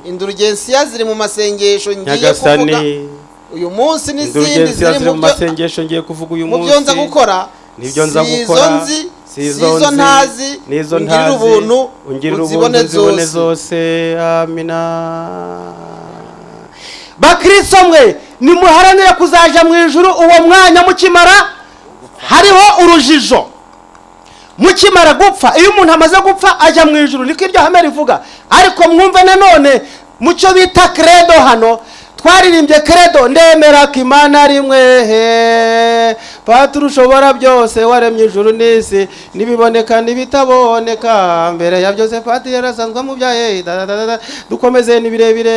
indulgensiya ziri mu masengesho ngiye kuvuga Nyagasani, uyu munsi n'izindi indulgensiya ziri ziri mu mu byo masengesho ngiye kuvuga uyu mu munsi byo nza gukora, nibyo nza si izo gukora, nzi, si izo si izo nzi, ntazi, n'izo ungirire ntazi, ubuntu, ungirire ubuntu, uzibone nzibone zose." zose. Amina. Bakristo mwe, nimuharanire kuzaja mu ijuru uwo mwanya mukimara. Hariho urujijo mukimara gupfa. Iyo umuntu amaze gupfa ajya mu ijuru, niko iryo hame rivuga. Ariko mwumve nanone mu cyo bita credo, hano twaririmbye credo: "Ndemera ko Imana rimwe he, Patiri ushobora byose, waremye ijuru n'isi n'ibiboneka n'ibitaboneka. Mbere ya byose Patiri yarasanzwe amubyaye." Da, da, da, da. Dukomeze, ni birebire.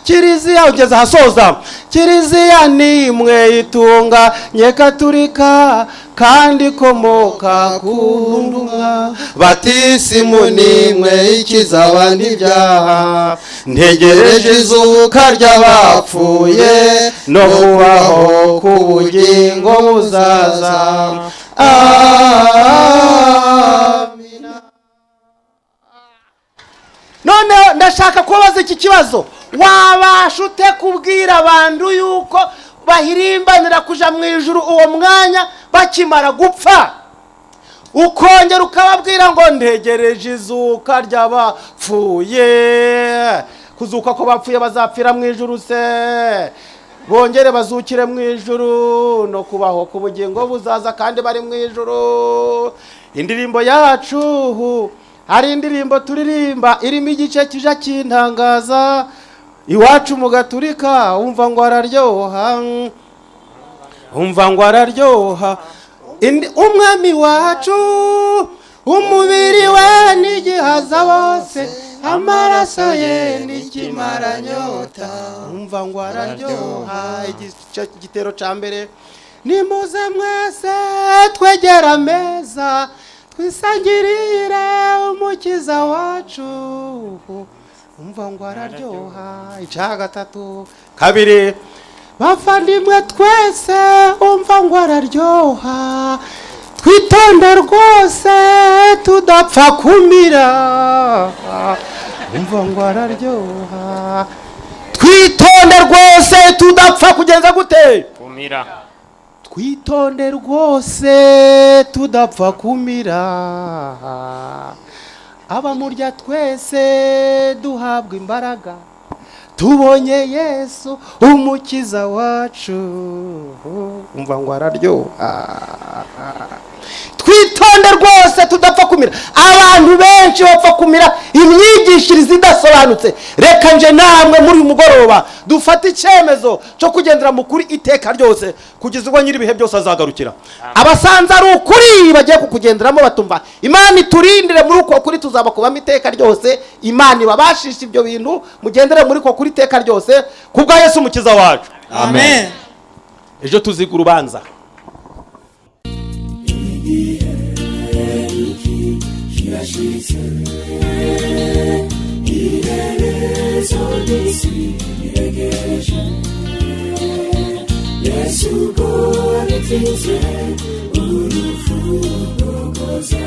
Kiliziya ugeze ahasoza: "Kiliziya ni imwe itunga nyekaturika kandi ikomoka ku ntumwa. Batisimu ni imwe ikiza abantu ibyaha. Ntegereje izuka ry'abapfuye no kubaho k'ubugingo buzaza. Amina." Noneho ndashaka kubabaza iki kibazo: wabasha ute kubwira abantu yuko bahirimbanira kuja mu ijuru uwo mwanya bakimara gupfa, ukongera ukababwira ngo "Ntegereje izuka ry'abapfuye"? Kuzuka ko bapfuye, bazapfira mu ijuru se bongere bazukire mu ijuru, no kubaho ku bugingo buzaza kandi bari mu ijuru? Indirimbo yacu, hari indirimbo turirimba irimo igice kija kintangaza. Iwacu mu Gaturika: "Umva ngo araryoha, umva ngo araryoha, Umwami wacu, umubiri we n'igihaza bose, amaraso ye n'ikimaranyota. Umva ngo araryoha." Igice, igitero ca mbere: "Nimuze mwese twegera ameza, twisangirire Umukiza wacu. Umva ngo araryoha." Icya gatatu, kabiri: "Bavandimwe twese, umva ngo araryoha, twitonde rwose tudapfa kumira. Umva ngo araryoha, twitonde rwose tudapfa kugenza gute?" Kumira. "Twitonde rwose tudapfa kumira. Abamurya twese duhabwa imbaraga, tubonye Yesu Umukiza wacu. Umva ngo araryoha, twitonde rwose tudapfa kumira." Abantu benshi bapfa kumira imyigishirize idasobanutse. Reka nje namwe muri uyu mugoroba dufate icyemezo cyo kugendera mu kuri iteka ryose, kugeza ubwo nyir'ibihe byose azagarukira. Abasanze ari ukuri bagiye kukugenderamo batumva. Imana iturindire muri uko kuri, tuzabakubamo iteka ryose. Imana ibabashisha ibyo bintu, mugendere muri uko kuri iteka ryose ku bwa Yesu Umukiza wacu. Amen. Ejo tuziga urubanza. Kirashitse, iherezo ry'isi riregereje. Yesu ubwo ritinze urupfu rugoza.